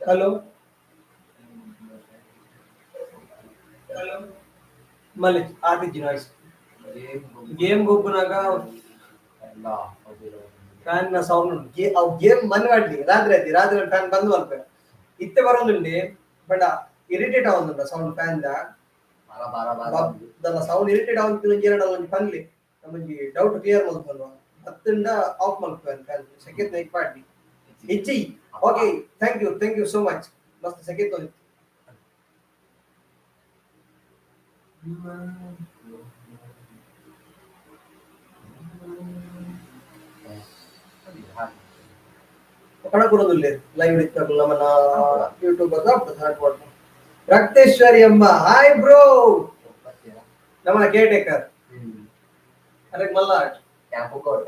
ಹಲೋ, ಮಲ್ಲಿ ಆತಿಜ್ಜಿ ನಾಯ್ಸ್. ಗೇಮ್ ಗೊಬ್ಬುನಾಗ ಫ್ಯಾನ್ ನ ಸೌಂಡ್. ಅವು ಗೇಮ್ ಮನ್ ಮಾಡ್ಲಿ, ರಾತ್ರಿ ಆಯ್ತು, ರಾತ್ರಿ ಫ್ಯಾನ್ ಬಂದ್ ಮಲ್ಪೆ. ಇತ್ತೆ ಬರೋದುಂಡಿ, ಬಟ್ ಇರಿಟೇಟ್ ಆವೊಂದುಂಡ ಸೌಂಡ್ ಫ್ಯಾನ್ the. ಬಾರ ಬಾರ ಬಾರ. ದಲ್ಲ ಸೌಂಡ್ ಇರಿಟೇಟ್ ಆವೊಂದು ಏರಡ ಒಂಜಿ ಪನ್ಲಿ, ನಮ್ಮೊಂಜಿ ಡೌಟ್ ಕ್ಲಿಯರ್ ಮಲ್ಪೊಂದು. ಅತ್ತುಂಡ ಆಫ್ ಮಲ್ಪೆ ಫ್ಯಾನ್. ಸೆಕೆಂಡ್ ನೈಟ್ ಪಾಡ್ಲಿ ಇಜ್ಜಿ. Okay, thank you, thank you so much. ಮಸ್ತ್ ಸೆಕೆಂಡ್. ಕಣಕುರದುಲ್ಲೆ ಲೈವ್ ಇತ್ತಲ್ಲ ನಮ್ಮನ್ನ ಯೂಟ್ಯೂಬ್ ಅದ. ರಕ್ತೇಶ್ವರಿ ಅಮ್ಮ, ಹಾಯ್ ಬ್ರೋ. ನಮ್ಮನ್ನ ಕೇರ್ ಟೇಕರ್ ಅದಕ್ಕೆ ಮಲ್ಲಾಟ್. ಕ್ಯಾಂಪು ಕೋಟ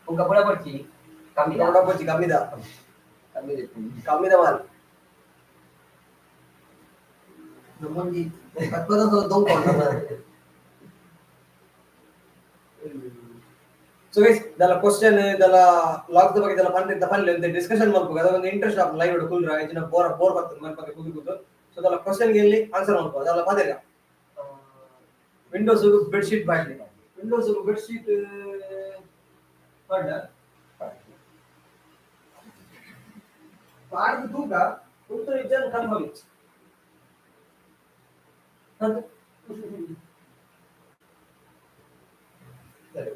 ಪುಕ್ಕ ಪುಡ ಪೊರ್ಚಿ ಕಮ್ಮಿ. ನೋಡಪ್ಪಚ್ಚಿ ಕಮ್ಮಿದ. ಕಮ್ಮಿ. ಕಮ್ಮಿದ ಮಾಲ್. ನಮ್ಮೊಂಜಿ ಪತ್ಪದ ದೊಂಕ. ಸೊ ಗೈಸ್, ಇದೆಲ್ಲ ಕ್ವಶನ್, ಇದೆಲ್ಲ ಲಾಗ್ ಬಗ್ಗೆ ಇದೆಲ್ಲ ಪನ್ರಿ ಪನ್ಲೆ ಅಂತ ಡಿಸ್ಕಷನ್ ಮಲ್ಪುಗ. ಅದೊಂದು ಇಂಟ್ರೆಸ್ಟ್ ಆಪ್ ಲೈವ್ ಕುಲ್ರ ಇಜಿನ ಬೋರ್ ಬೋರ್ ಬರ್ತದೆ ಮನ್ಪಕ್ಕೆ ಕೂತು ಕೂತು. ಸೊ ಅದೆಲ್ಲ ಕ್ವಶನ್ ಗೆ ಆನ್ಸರ್ ಮಲ್ಪು. ಅದೆಲ್ಲ ಪಾತೆರ್ಗ. ವಿಂಡೋಸ್ ಬೆಡ್ ಶೀಟ್ ಬಾಡ್ಲಿ, ವಿಂಡೋಸ್ ಬೆಡ್ ಶೀಟ್ ಪಾಡ್ಡ ಪಾಡ್ದು ತೂಕ ಉತ್ತರ ಇಜ್ಜನ್ ಕನ್ಫರ್ಮ್ ಇತ್ತು ಅದು. ಸರಿ.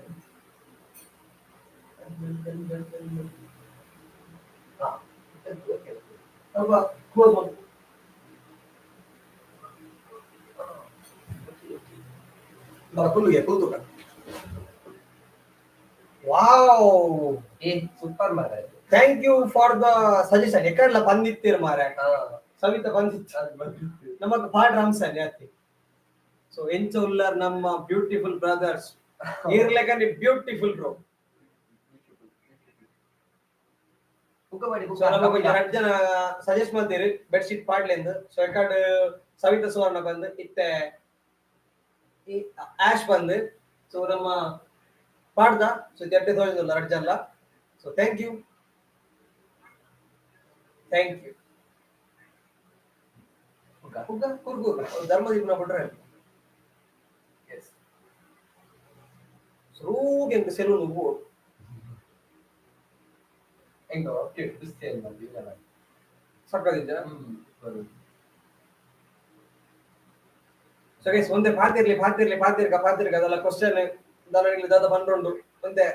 ಸ್ವಲ್ಪ ಕ್ಲೋಸ್ ಮಾಡು. ಬರ ಕುಲ್ಲುಗೆ ಕೂತು. ವಾವ್! ಏ, ಸೂಪರ್ ಮಾರ್ರೆ. Thank you for the suggestion. ಎಕಡ್ಲ ಬಂದಿತ್ತೀರ್ ಮಾರ್ರೆ. ಸವಿತ ಬಂದಿತ್ತು ನಮಕ್ ಪಾಡ್ ರಂಸನ್ ಯಾತಿ. ಸೊ ಎಂಚ ಉಲ್ಲರ್ ನಮ್ಮ ಬ್ಯೂಟಿಫುಲ್ ಬ್ರದರ್ಸ್? ಇರ್ಲೆಕನಿ ಬ್ಯೂಟಿಫುಲ್ ಬ್ರೋ. ಪುಕ್ಕ ಮಾಡಿ. ಸೊ ನಮಕ್ ಒಂಜಿ ರಡ್ಡ್ ಜನ ಸಜೆಸ್ಟ್ ಮಲ್ತೀರಿ ಬೆಡ್ ಶೀಟ್ ಪಾಡ್ಲೆಂದ್. ಸೊ ಎಕಡ್ ಸವಿತ ಸುವರ್ಣ ಬಂದ್, ಇತ್ತೆ ಈ ಆಶ್ ಬಂದ್. ಸೊ ನಮ್ಮ ಪಾಡ್ದ. ಸೊ ಎಡ್ಡೆ ತೋಜೊಂದುಲ್ಲ ರಡ್ಡ್ ಜನಲ. So thank you, thank you. ಪುಗ್ಗ ಕುರ್ಗು ಧರ್ಮದೀಪನ ಬಿಟ್ರೆ ಸುರೂಗೆ ಎಂಕ್ ಸೆಲೂನ್ ಹೋಗು. ಹೆಂಗ ಓಕೆ ಬಿಸ್ತಿ. ಸಕ್ಕದಿದ್ದ. ಸೊ ಗೈಸ್, ಒಂದೇ ಪಾತಿರ್ಲಿ ಪಾತಿರ್ಲಿ ಪಾತಿರ್ಗ ಪಾತಿರ್ಗ. ಅದೆಲ್ಲ ಕ್ವಶನ್ ದಾಲ ದಾದ ಪಂಡ್ರುಂಡು, ಒಂತೆ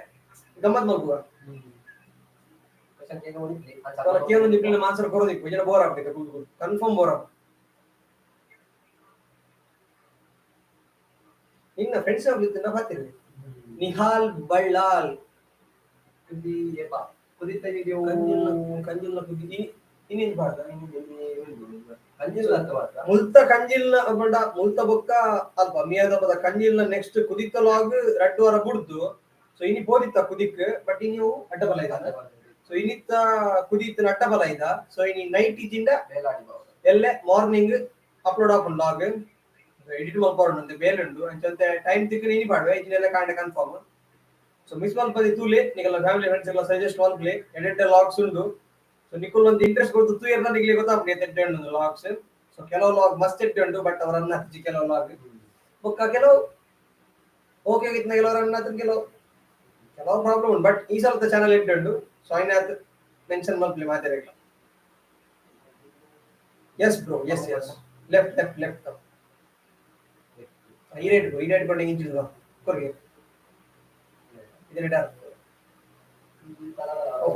ಗಮ್ಮತ್ ಮಲ್ಪುವ. ಅದೆಲ್ಲ ಕೇಳೊಂದು ಇಪ್ಪಿನ ಆನ್ಸರ್ ಕೊರೋದಿಕ್ಕು ಜನ ಬೋರ್ ಆಗ್ಬೇಕು ಕೂತು ಕೂತು, ಕನ್ಫರ್ಮ್ ಬೋರ್ ಆಗ್ಬೇಕು. ನಿನ್ನ ಫ್ರೆಂಡ್ಸ್ ಇತ್ತಿನ ಪಾತಿರ್ಲಿ. ನಿಹಾಲ್ ಬಳ್ಳಾಲ್. ಕುದಿತ ವಿಡಿಯೋ. ಕಂಜಿಲ್ನ ಕಂಜಿಲ್ನ ಕುದಿ ಇನ್ನೇನು ಪಾಡ್ದ? ಕಂಜಿಲ್ಲ ಅಂತ ಮಾತ್ರ. ಮುಲ್ತ ಕಂಜಿಲ್ನ ಪಂಡ ಮುಲ್ತ ಬೊಕ್ಕ ಅಲ್ಪ ಮಿಯಾದ ಪದ ಕಂಜಿಲ್ನ ನೆಕ್ಸ್ಟ್ ಕುದಿತ್ತ ಲಾಗ್ ರಡ್ಡು ವಾರ ಬುಡ್ದು. ಸೊ ಇನಿ ಪೋದಿತ್ತ ಕುದಿಕ್, ಬಟ್ ಇನಿ ಅಡ್ಡ ಬಲ ಇದ. ಸೊ ಇನಿತ್ತ ಕುದಿತ್ತ ಅಡ್ಡ ಬಲ ಇದ. ಸೊ ಇನಿ ನೈಟ್ ಇಜಿಂಡ ಎಲ್ಲೆ ಮಾರ್ನಿಂಗ್ ಅಪ್ಲೋಡ್ ಆಪುಂಡು ಲಾಗ್. ಎಡಿಟ್ ಮಲ್ಪೊಡು ಬೇಲೆ ಉಂಡು. ಅಂಚಂತೆ ಟೈಮ್ ತಿಕ್ಕು ಇನಿ ಪಾಡ್ವೆ, ಇಜಿನೆಲ್ಲ ಕಾಂಡೆ ಕನ್ಫರ್ಮ್. ಸೊ ಮಿಸ್ ಮಲ್ಪದಿ ತೂಲೆ. ನಿಕಲ್ನ ಫ್ಯಾಮಿಲಿ ಫ್ರೆಂಡ್ಸ್ ಎಲ್ಲ ಸಜೆಸ್ಟ್ ಮಲ್ಪಲೆ. ಎಡಿಟ್ ಲಾಗ್ಸ್ ಉಂಡು. ಸೊ ನಿಕುಲ್ ಒಂದು ಇಂಟ್ರೆಸ್ಟ್ ಕೊಡ್ತು ತೂಯರ್ನ ನಿಕ್ಲೆ ಗೊತ್ತಾಪುಂಡು ಎತ್ತೆ ಉಂಡು ಲಾಗ್ಸ್. ಸೊ ಕೆಲವು ಲಾಗ್ ಮಸ್ತ್ ಎಡ್ಡೆ ಉಂಡು, ಬಟ್ ಅವರನ್ನ ಹಚ್ಚಿ ಕೆಲವು ಲಾಗ್ ಬೊಕ್ಕ ಕೆಲವು ಓಕೆ ಆಗಿತ್ತು, ಕೆಲವರು ಅನ್ನ ಕೆಲವು ಕೆಲವು ಪ್ರಾಬ್ಲಮ್ ಉಂಟು. ಬಟ್ ಈ ಸಲದ ಚಾನಲ್ ಎಡ್ಡೆ ಉಂಡು. ಸೊ ಐನಾತ್ ಮೆನ್ಷನ್ ಮಲ್ಪಲೆ ಮಾತೆರೆಗ್ಲ. Yes bro, yes yes. Left, left, left. ಈ ರೈಟ್, ಈ ರೈಟ್ ಕೊಂಡೆ ಇಂಚಿದ ಕೊರ್ಗೆ. ಇದನ್ನ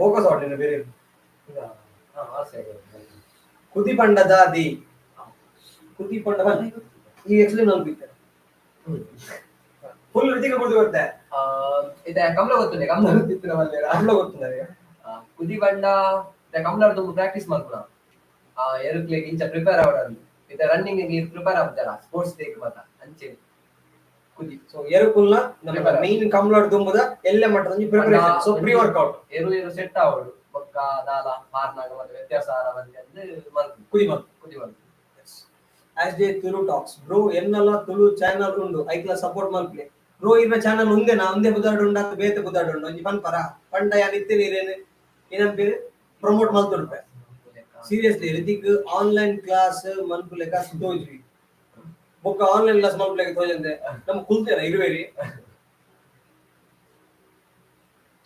ಫೋಕಸ್ ಔಟ್ ಬೇರೆ. ಕುದಿ ಪಂಡ ದಾದಿ ಕುದಿ ಪಂಡ ಈ ಎಕ್ಸ್ಪ್ಲೇನ್ ಅನ್ಬಿತ್ತೆ ಫುಲ್ ರುಚಿಗೆ ಕುಡಿದು ಗೊತ್ತೆ. ಇದೆ ಕಮಲ ಗೊತ್ತುಂಡೆ, ಕಮಲ ಗೊತ್ತಿತ್ತು ನಮ್ಮಲ್ಲಿ. ಕಮಲ ಗೊತ್ತುಂಡ. ಕುದಿ ಬಂಡ ಕಮಲ ಪ್ರಾಕ್ಟೀಸ್ ಮಾಡ್ಕೊಳ ಎರುಕ್ಲೆಗ್ ಇಂಚ ಪ್ರಿಪೇರ್ ಆವಡಂದು. ಇತ್ತೆ ರನ್ನಿಂಗ್ ನೀರು ಪ್ರಿಪೇರ್ ಆಗ್ತಾರ ಸ್ಪೋರ್ಟ್ಸ್ ಡೇ ಮಾತ ಅಂಚೆ ಕುದಿ. ಸೊ ಎರುಕುಲ್ನ ನಮ್ಮ ಮೈನ್ ಕಮಲ ದುಂಬುದ ಎಲ್ಲೆ ಮಟ್ಟದ preparation. So pre workout ಎರು ಎರು ಸೆಟ್ ಆವಡು ಬೊಕ್ಕ ದಾಲ ಮಾರ್ನಾಗ ಮತ್ತೆ ವ್ಯತ್ಯಾಸ ಆರ ಬಂದು ಮಲ್ಪು ಕುದಿ ಮಲ್ಪು ಕುದಿ ಮಲ್ಪು. As J Tulu talks bro, ಎನ್ನಲ Tulu channel ಉಂಡು, ಐಕ್ಲ ಸಪೋರ್ಟ್ ಮಲ್ಪ್ಲೆ ಬ್ರೋ. ಇರ್ನ ಚಾನಲ್ ಉಂದೆ ನಾ ಒಂದೇ ಬುದಾಡು ಉಂಡು ಅತ್ತ ಬೇತೆ ಬುದಾಡು ಉಂಡು ಒಂಜಿ ಪನ್ಪರ ಪಂಡ ಯಾನ್ ಇತ್ತೆ ನೀರೇನು ಏನನ್ ಪೇರು ಪ್ರಮೋಟ್ ಮಲ್ತುಡ್ಪೆ. Seriously Hrithik online class ಮನ್ಪುಲೆಕ ತೋಜ್ವಿ ಬೊಕ್ಕ ಆನ್ಲೈನ್ ಕ್ಲಾಸ್ ಮನ್ಪುಲೆಕ ತೋಜಂದೆ ನಮ್ಮ ಕುಲ್ತೇನ ಇರುವೇರಿ.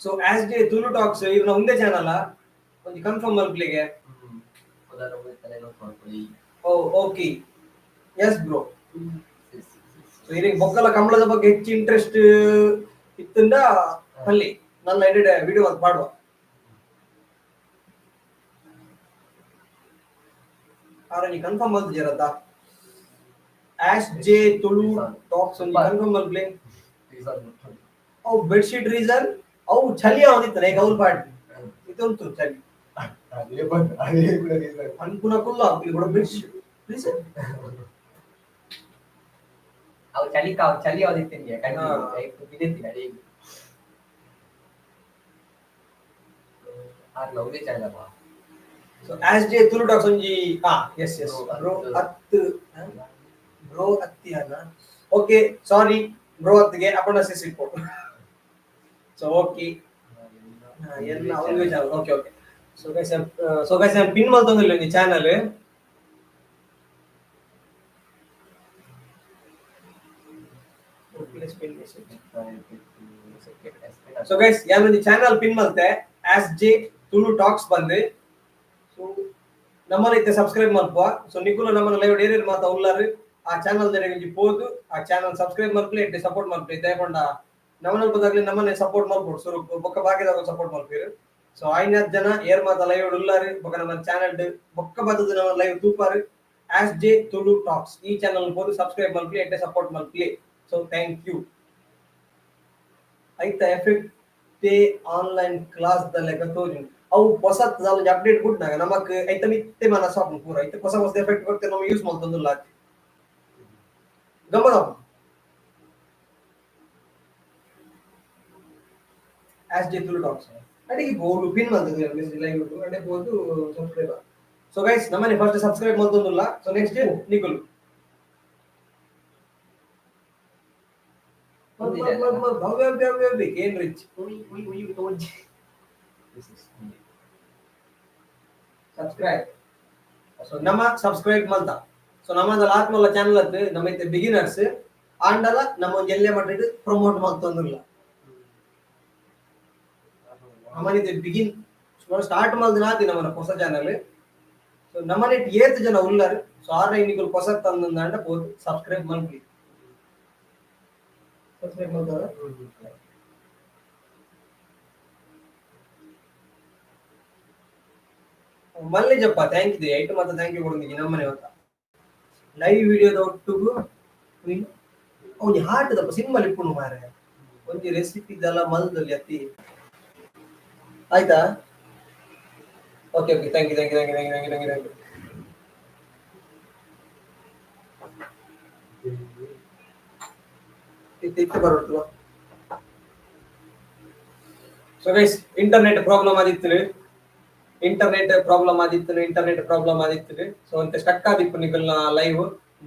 So as J Tulu talks ಇರ್ನ ಒಂದೇ ಚಾನಲ್ ಒಂಜಿ ಕನ್ಫರ್ಮ್ ಮಲ್ಪ್ಲೆಗೆ. ಓ okay yes bro. So ಇರಿಗೆ ಬೊಕ್ಕಲ ಕಮಲದ ಬಗ್ಗೆ ಹೆಚ್ಚು ಇಂಟ್ರೆಸ್ಟ್ ಇತ್ತಂದ ಅಲ್ಲಿ ನನ್ನ ಎಡಿಟ್ ವಿಡಿಯೋ ಪಾಡುವ. ಆರ ನೀ ಕನ್ಫರ್ಮ್ ಮಲ್ತಿದ್ದೀರತ್ತ ash J Tulu talks ಒಂದು ಕನ್ಫರ್ಮ್ ಮಲ್ಪ್ಲೆ. ಅವು ಬೆಡ್ಶೀಟ್ ರೀಸನ್ ಅವು ಚಳಿ ಅವದಿತ್ತಲ್ಲ ಈಗ ಅವ್ರು ಪಾಡ್ ಇದೊಂದು ಚಳಿ ಅನ್ಪುನ ಕುಲ್ಲ ಕೂಡ ಬೆಡ್ಶೀಟ್ ರೀಸನ್. ಅವು ಚಳಿ ಕಾವು ಚಳಿ ಯಾವ್ದಿತ್ತಿಗೆ ಬಿದ್ದಿತ್ತೀನಿ ಅದೇ ಆರ್ಲ ಒಂದೇ channel. So as J Tulu talks ಒಂಜಿ ಆ S S bro ಅತ್ತು ಬ್ರೋ ಅತ್ತಿಯನ okay sorry bro ಅತ್ತಿಗೆ ಅಪಣ ಸಿಸ್ ಇಪ್ಪು. ಸೊ ಓಕೆ ಎಲ್ಲ ಒಂದೇ channel. Okay okay. So guys pin ಮಲ್ತೊಂದಿಲ್ಲ ಒಂಜಿ channel. So guys ಯಾನ್ ಒಂಜಿ ಚಾನಲ್ ಪಿನ್ ಮಲ್ತೆ as J Tulu talks ಬಂದು. ಸೊ ನಮ್ಮನ್ನ ಇತ್ತೆ ಸಬ್ಸ್ಕ್ರೈಬ್ ಮಲ್ಪುವ. ಸೊ ನಿಕುಲು ನಮ್ಮನ್ನ ಲೈವ್ ಡೇರಿಯರ್ ಮಾತ ಉಲ್ಲಾರು ಆ ಚಾನಲ್ ದಡೆ ಒಂಜಿ ಪೋದು ಆ ಚಾನಲ್ ಸಬ್ಸ್ಕ್ರೈಬ್ ಮಲ್ಪಲೆ, ಇಟ್ಟೆ ಸಪೋರ್ಟ್ ಮಲ್ಪಲೆ. ದಯಪಂಡ ನಮ್ಮನ್ನ ಬದಾಗ್ಲಿ ನಮ್ಮನೆ ಸಪೋರ್ಟ್ ಮಲ್ಪೊಡು ಸುರುಕು ಬೊಕ್ಕ ಬಾಕಿದಾಗ ಸಪೋರ್ಟ್ ಮಲ್ಪೀರು. ಸೊ ಐನಾತ್ ಜನ ಏರ್ ಮಾತ ಲೈವ್ ಉಲ್ಲಾರು ಬೊಕ್ಕ ನಮ್ಮ ಚಾನಲ್ ಬೊಕ್ಕ ಬತ್ತದ ನಮ್ಮ ಲೈವ್ ತೂಪಾರು as J Tulu talks ಈ ಚಾನಲ್ ಪೋದು ಸಬ್ಸ್ಕ್ರೈಬ್ ಮಲ್ಪಲೆ, ಎಡ್ಡೆ ಸಪೋರ್ಟ್ ಮಲ್ಪಲೆ. So thank you. ಐತ effect online class ದ ಲೆಕ್ಕ ತೋಜು ಅವು ಹೊಸತ್ ದಾಲ ಅಪ್ಡೇಟ್ ಬಿಟ್ನಾಗ ನಮಕ್ ಐತ ಮಿತ್ತೆ ಮನಸ್ಸು ಆಪುಂಡು ಪೂರ. ಐತ ಹೊಸ ಹೊಸ ಎಫೆಕ್ಟ್ ಬರ್ತದೆ ನಮ್ಮ ಯೂಸ್ ಮಲ್ತೊಂದುಲ್ಲ ಗಮ್ಮತ್ ಆಪುಂಡು. As J Tulu talks ಅಡಿಗೆ ಬೋಲು ಪಿನ್ ಮಲ್ತದೆ ಮೆಸೇಜ್ ಲೈವ್ ಅಡೆ ಬೋದು subscribe. So guys ನಮ್ಮನೆ ಫಸ್ಟ್ ಸಬ್ಸ್ಕ್ರೈಬ್ ಮಲ್ತೊಂದುಲ್ಲ. ಸೊ ನೆಕ್ಸ್ಟ್ ನಿಕುಲ್ ಭವ್ಯ ಭವ್ಯ ಏನ್ rich subscribe. So ನಮ್ಮ ಸಬ್ಸ್ಕ್ರೈಬ್ ಮಲ್ತ. ಸೊ ನಮ್ಮದಲ್ಲ ಆತ್ಮಲ್ಲ ಚಾನಲ್ ಅತ್ತು ನಮ್ಮ ಇತ್ತೆ ಬಿಗಿನರ್ಸ್ ಆಂಡಲ ನಮ್ಮ ಒಂಜಿ ಎಲ್ಲೆ ಮಟ್ಟಿಡ್ ಪ್ರಮೋಟ್ ಮಲ್ತೊಂದುಲ್ಲ. ನಮ್ಮನಿದೆ ಬಿಗಿನ್ ಸ್ಟಾರ್ಟ್ ಮಲ್ದಿನ ಆತಿ ನಮ್ಮನ ಹೊಸ ಚಾನಲ್. ಸೊ ನಮ್ಮನೆ ಏತ್ ಜನ ಉಲ್ಲರ್. ಸೊ ಆರ್ ನಿಕುಲು ಹೊಸ ತಂದಂಡ ಪೋದು ಸಬ್ಸ್ಕ್ರೈಬ್ ಮಲ್ಪಿ. ಸಬ್ಸ್ಕ್ರೈಬ್ ಮಲ್ತಾರ ಮಲ್ಲೆ ಜಪ್ಪ thank you ಐಟ್ ಮಾತ thank you ಕೊಡೊಂದಿಗೆ ನಮ್ಮನೆ ಹೊತ್ತ ಲೈವ್ ವಿಡಿಯೋದ ಒಟ್ಟುಗು ಒಂಜಿ ಹಾರ್ಟ್ ದಪ್ಪ ಸಿಂಬಲ್ ಇಪ್ಪುಂಡು ಮಾರೆ ಒಂಜಿ ರೆಸಿಪಿ ದಲ ಮಲ್ದಲ್ಲಿ ಅತ್ತಿ ಆಯ್ತಾ. Okay okay thank you thank you thank you thank you thank you thank you. ಇತ್ತು ಇತ್ತು ಬರೋಟು. So guys internet problem ಆದಿತ್ತು, ಇಂಟರ್ನೆಟ್ ಪ್ರಾಬ್ಲಮ್ ಆದಿತ್ತು, ಇಂಟರ್ನೆಟ್ ಪ್ರಾಬ್ಲಮ್ ಆದಿತ್ತು. ಸೊ ಅಂತೆ ಸ್ಟಕ್ ಆದಿಪ್ಪು ನಿಕಲ್ನ ಲೈವ್.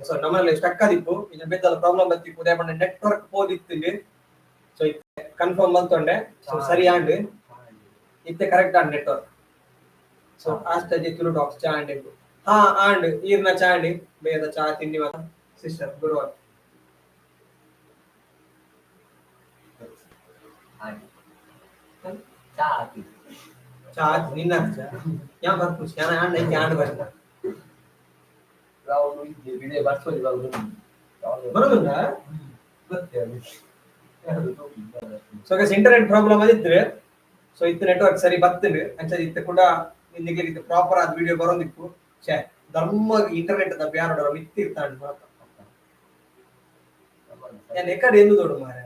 ಸೊ ನಮ್ಮಲ್ಲಿ ಸ್ಟಕ್ ಆದಿಪ್ಪು ಇದು ಬೇತಲ್ಲ ಪ್ರಾಬ್ಲಮ್ ಬತ್ತಿಪ್ಪು ದೇಪಂಡ ನೆಟ್ವರ್ಕ್ ಪೋದಿತ್ತು. ಸೊ ಇತ್ತೆ ಕನ್ಫರ್ಮ್ ಮಲ್ತೊಂಡೆ. ಸೊ ಸರಿ ಆಂಡ್ ಇತ್ತೆ correct and network. So ಆಸ್ಟಜಿ Tulu talks ಚಾ ಅಂಡ್ ಹಾ ಆಂಡ್ ಈರ್ನ ಚಾ ಅಂಡ್ ಬೇದ ಚಾ ತಿಂಡಿ ಮಾತ ಸಿಸ್ಟರ್ ಗುರುವಾರ ಚಾ ಹಾಕಿ ಚಾ ನಿನ್ನ ಚಾ ಯಾ ಬರ್ಪು ಯಾನ ಆಂಡ್ ಐಕೆ ಆಂಡ್ ಬರ್ತ ರಾವುಡು ಇದ್ದೆ ಬಿಡೆ ಬರ್ಸೋದು ಬರೋದುಂಡ. ಗೊತ್ತೇ. So guys, internet problem ಅದಿತ್ತು. So ಇತ್ತು ನೆಟ್ವರ್ಕ್ ಸರಿ ಬತ್ತಂಡು. ಅಂಚ ಇತ್ತೆ ಕೂಡ ನಿಗ್ಲಿಗೆ ಪ್ರಾಪರ್ ಆದ ವಿಡಿಯೋ ಬರೋದಿಪ್ಪು. ಛೇ, ಧರ್ಮ ಇಂಟರ್ನೆಟ್ the ಬ್ಯಾರೋಡ ಮಿತ್ತಿರ್ತಾಂಡ್ ಮಾತ. ഞാൻ ಎಕಡೆ ಎಂದು ದೊಡ್ಡ ಮಾರೆ.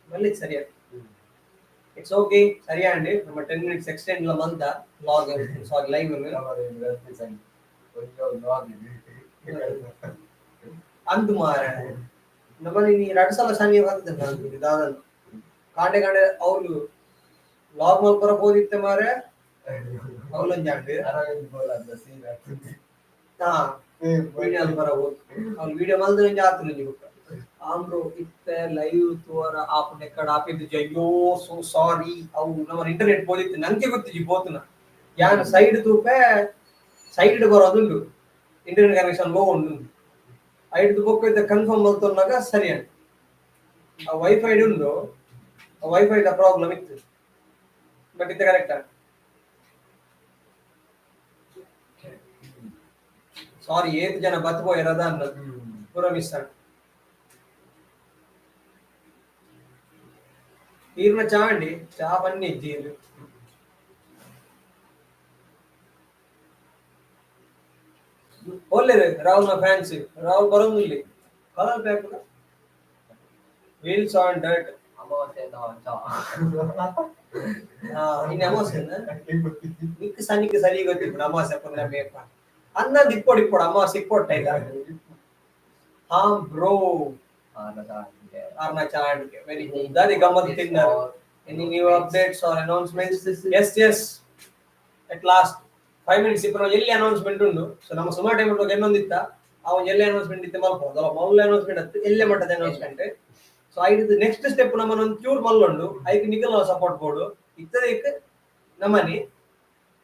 ಮಲ್ಲಿ ಸರಿಯಾ. It's okay, ಸರಿಯಾ ಅಂడి. ನಮ್ಮ 10 ಮಿನಿಟ್ಸ್ ಎಕ್ಸ್ಟೆಂಡ್ ಲ ಮಂತ log, sorry, live ಅಂದು ಮಾರ. ನಮ್ಮಲ್ಲಿ ನೀ ಎರಡು ಸಲ ಶನಿ ಬರ್ತದೆ ದಾದನ್ ಕಾಂಡೆ ಕಾಂಡೆ. ಅವ್ರು ಲಾಗ್ ಮಲ್ಪರ ಬೋದಿತ್ತೆ ಮಾರೆ, ಅವಲೊಂಜಾಂಡ್. ಹಾ, ವಿಡಿಯೋ ಬರಬಹುದು. ಅವ್ನು ವಿಡಿಯೋ ಮಲ್ದ ಆತನ ಬುಕ್ಕ ಆಮ್ರು ಇತ್ತೆ ಲೈವ್ ತೋರ ಆಪುನ ಎಕ್ಕಡ ಆಪಿದ್ದು. ಅಯ್ಯೋ, ಸೋ ಸಾರಿ. ಅವು ನಮ್ಮ ಇಂಟರ್ನೆಟ್ ಬೋದಿತ್ತು, ನಂಗೆ ಗೊತ್ತಿಜಿ ಬೋತನ. ಯಾನ್ ಸೈಡ್ ತೂಪೆ, ಸೈಡ್ ಬರೋದುಂಡು, internet connection low ಉಂಡು. ಐಡ್ದು ಬೊಕ್ಕ ಇತ್ತೆ ಕನ್ಫರ್ಮ್ ಮಲ್ತೊನ್ನಾಗ ಸರಿ ಅಂಡ್. ಆ ವೈಫೈ ಉಂಡು, wifi the problem ಇತ್ತು, ಬಟ್ ಇತ್ತೆ ಕರೆಕ್ಟ್. ಸಾರಿ, ಏತ್ ಜನ ಬತ್ ಪೋಯೆರ್ ಅನ್ನ ಪೂರ ಮಿಸ್ ಆಂಡ್. ಈರ್ನ ಚಾ ಅಂಡಿ, ಚಾ ಬನ್ನಿ ಇಜ್ಜಿ. ಒಲ್ಲೆರ್ ರಾಹುಲ್ ಫ್ಯಾನ್ಸ್? ರಾಹುಲ್ ಬರೋದಿಲ್ಲ. Colour pack wheels on dirt. ಅಮಾವಾಸ್ಯೆ. ಇನ್ನು ಅಮಾವಾಸ್ಯೆ ನಿಕ್ ಸನಿಕ್ ಸರಿ ಗೊತ್ತಿತ್ತು. ಅಮಾವಾಸ್ಯೆ ಪುಣ್ಯ ಮೇಪ ಅಂದಂದು ಇಪ್ಪೊಡು ಇಪ್ಪೊಡು ಅಮಾವಾಸ್ಯೆ ಇಪ್ಪೊಟ್ಟ ಇಲ್ಲ. ಹಾ ಬ್ರೋ, ಆರ್ನ ಚಾಂಡ್ಗೆ ವೆರಿ ಗುಡ್. ದಾದಿ ಗಮ್ಮತ್ ತಿನ್ನರು. Any new updates or announcements? Yes, at last 5 minutes ಇಪ್ಪರ ಎಲ್ಲಿ ಅನೌನ್ಸ್ಮೆಂಟ್ ಉಂಡು. ಸೊ ನಮ್ಮ ಸುಮಾರು ಟೈಮ್ ಎನ್ನೊಂದಿತ್ತ, ಅವ ಎಲ್ಲೆ ಅನೌನ್ಸ್ಮೆಂಟ್ ಇತ್ತೆ ಮಲ್ಪೋದು ಅಲ್ಲ. ಮೌಲ್ಯ ಅನೌನ್ಸ್ಮೆಂಟ್ ಅತ್ತು, ಎಲ್ಲೆ ಮಟ್ಟದ ಅನೌನ್ಸ್ಮೆಂಟ್. ಸೊ ಐದು ನೆಕ್ಸ್ಟ್ ಸ್ಟೆಪ್ ನಮ್ಮನ್ನ ಒಂದು ಚೂರ್ ಮಲ್ಲುಂಡು. ಐಕ್ ನಿಕಲ್ ಸಪೋರ್ಟ್ ಬೋಡು. ಇತ್ತದಕ್ಕೆ ನಮ್ಮನಿ